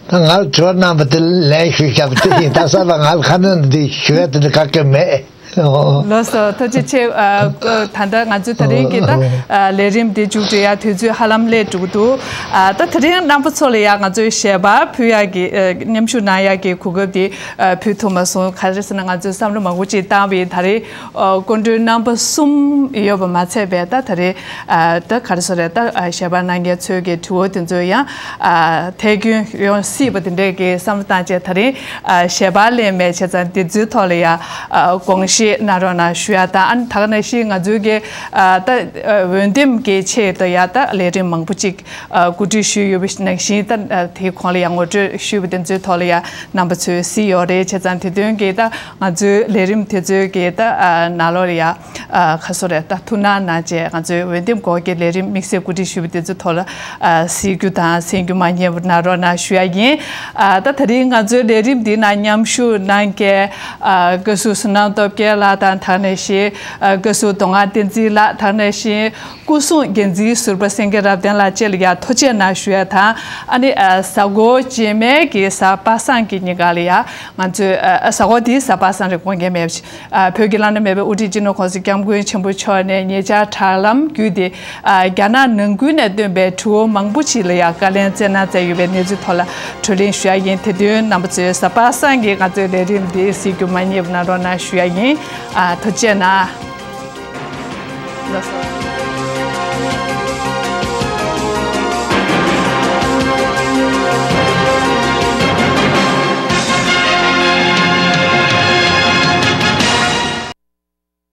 ད་ང་ལ་དྲི་བ་གནང་བ་དེ་ལན་ཞུས་བཞག་པ་དེ་ཡིན། ད་གསར་པ་ང་ལ་ཁ་སྣོན་འདི་ཞུ་ཡ་དེ་འདྲ་ག་གེ་མེད། ལགས་སོ། ཐུགས་རྗེ་ཆེ། ཨ། ད་ལྟ་ང་ཚོའི་ད་རིང་གི་ད་ཨ་ལས་རིམ་འདི་མཇུག་སྒྲིལ་ཡ་དུས་ཚོད་ཧ་ལམ་སླེབས་འགྲོ་གི་འདུག་ཨ། ད་ད་རིང་རྣམ་པ་ཚོ་ལ་ཡ་ང་ཚོའི་ཞལ་པར་ཕུལ་ཡ་གི་ཨ་མཉམ་ཞུགས་གནང་ཡ་གི་གོ་སྐབས་འདི་ཨ་ཕུལ་ཐུབ་མ་སོང་། ག་རེ་ཟེར་ན་ང་ཚོས་བསམ་བློ་མང་པོ་ཅིག་བཏང་བ་ཡིན། ད་རེས་ཨ་སྐུ་མགྲོན་རྣམ་པ་གསུམ་ཡོད་པ་མ་ཚད་པའི་ད་ད་རེས། ཨ། ད་ག་རེ་ཟེར་རེད། ད་ཨ་ཞལ་པར་གནང་མཁན་ཚོའི་གི་དྲི་བ་དེ་ཚོ་ཡང་ཨ་ཐད་སྐྱོན་ཡོང་སྲིད་པ་དེ་འདྲའི་གི་བསམ་བློ་བཏང་བྱས། ད་རིང་ཨ་ཞལ་པར་ལེན་མེད་བྱས་ཙང་དེ་ཚོའི་ཐོག་ལ་ཡང་ཨ་དགོངས་བཞེས་གནང་རོགས་གནང་ཞུ་ཡ་དང་། ཨ་ནི་ད་ག་ནང་བཞིན་ང་ཚོའི་གི་ཨ་ད་ཨ་འོས་འདེམས་ཀྱི་ཆེད་དུ་ཡང་ད་ལས་རིམ་མང་པོ་ཅིག་ཨ་གོ་སྒྲིག་ཞུས་ཡོད་པ་ནང་བཞིན། ད་ཨ་དེའི་གོང་ལ་ཡང་ངོ་སྤྲོད་ཞུས་པ་དེ་ཚོའི་ཐོག་ལ་ཡང་རྣམ་པ་ཚོས་གཟིགས་ཡོད་རེད། བྱས་ཙང་དེ་དོན་གྱི་ད་ང་ཚོའི་ལས་རིམ་དེ་ཚོའི་གི་ད་ཨ་ནང་ལོགས་ལ་ཡ་ཨ་ཁ་སོ་རེ་ད་ཐུགས་སྣང་གནང་བྱས། ང་ཚོའི་འོས་འདེམས་སྐོར་གྱི་ལས་རིམ་དམིགས་བསལ་གོ་སྒྲིག་ཞུས་པ་དེ་ཚོའི་ཐོག་ལ་ཨ་གཟིགས་རྒྱུ་དང་གསན་རྒྱུ་མ་བསྙེལ་བ་གནང་རོགས་གནང་ཞུ་ཡ་ཡིན། ཨ་ད་ད་རིང་ང་ཚོའི་ལས་རིམ་འདི་ནང་མཉམ་ཞུགས་གནང་མཁན་ཨ་བཀའ་ཟུར་བསོད་ནམས་སྟོབས་རྒྱལ་ལགས་དང་། ད་ག་ནང་བཞིན་ཨ་བཀའ་ཟུར་མདོ་སྔགས་བསྟན་འཛིན་ལགས། ད་ག་ནང་བཞིན། སྐུ་སྲུང་འགན་འཛིན་ཟུར་པ་སེང་གེ་རབ་བརྟན་ལགས་བཅས་ལ་ཡང་ཐུགས་རྗེ་གནང་ཞུ་ཡ་དང་། ཨ་ནི་ཨ་གཟའ་འཁོར་རྗེས་མའི་གི་གཟའ་པ་སངས་ཀྱི་ཉིན་ག་ལ་ཡ་ང་ཚོས་ཨ་གཟའ་འཁོར་འདིའི་གཟའ་པ་སངས་རེད། དགོངས་འགལ་མེད་པ་ཞིག་ཨ་བོད་ཀྱི་བླ་ན་མེད་པའི་དབུ་ཁྲིད་སྤྱི་ནོར་༸གོང་ས་༸སྐྱབས་མགོན་ཆེན་པོ་མཆོག་ནས་ཉེ་ཆར་དྲ་ལམ་བརྒྱུད་དེ་ཨ་རྒྱ་ནག་ནང་ཁུལ་ནས་བཏོན་པའི་དྲི་བ་མང་པོ་ཞིག་ལ་ཡ་བཀའ་ལན་སྩལ་གནང་མཛད་ཡོད་པའི་གནས་ཚུལ་ཐོག་ལ་བགྲོ་གླེང་ཞུ་ཡ་ཡིན། དེ་དོན་རྣམ་པ་ཚོས་གཟའ་པ་སངས་ཀྱི་ང་ཚོའི་ལས་རིམ་འདི་གཟིགས་རྒྱུ་མ་བསྙེལ་བ་གནང་རོགས་གནང་ཞུ་ཡ་ཡིན། ཨ་ཐུགས་རྗེ་གནང་། ལགས་སོ།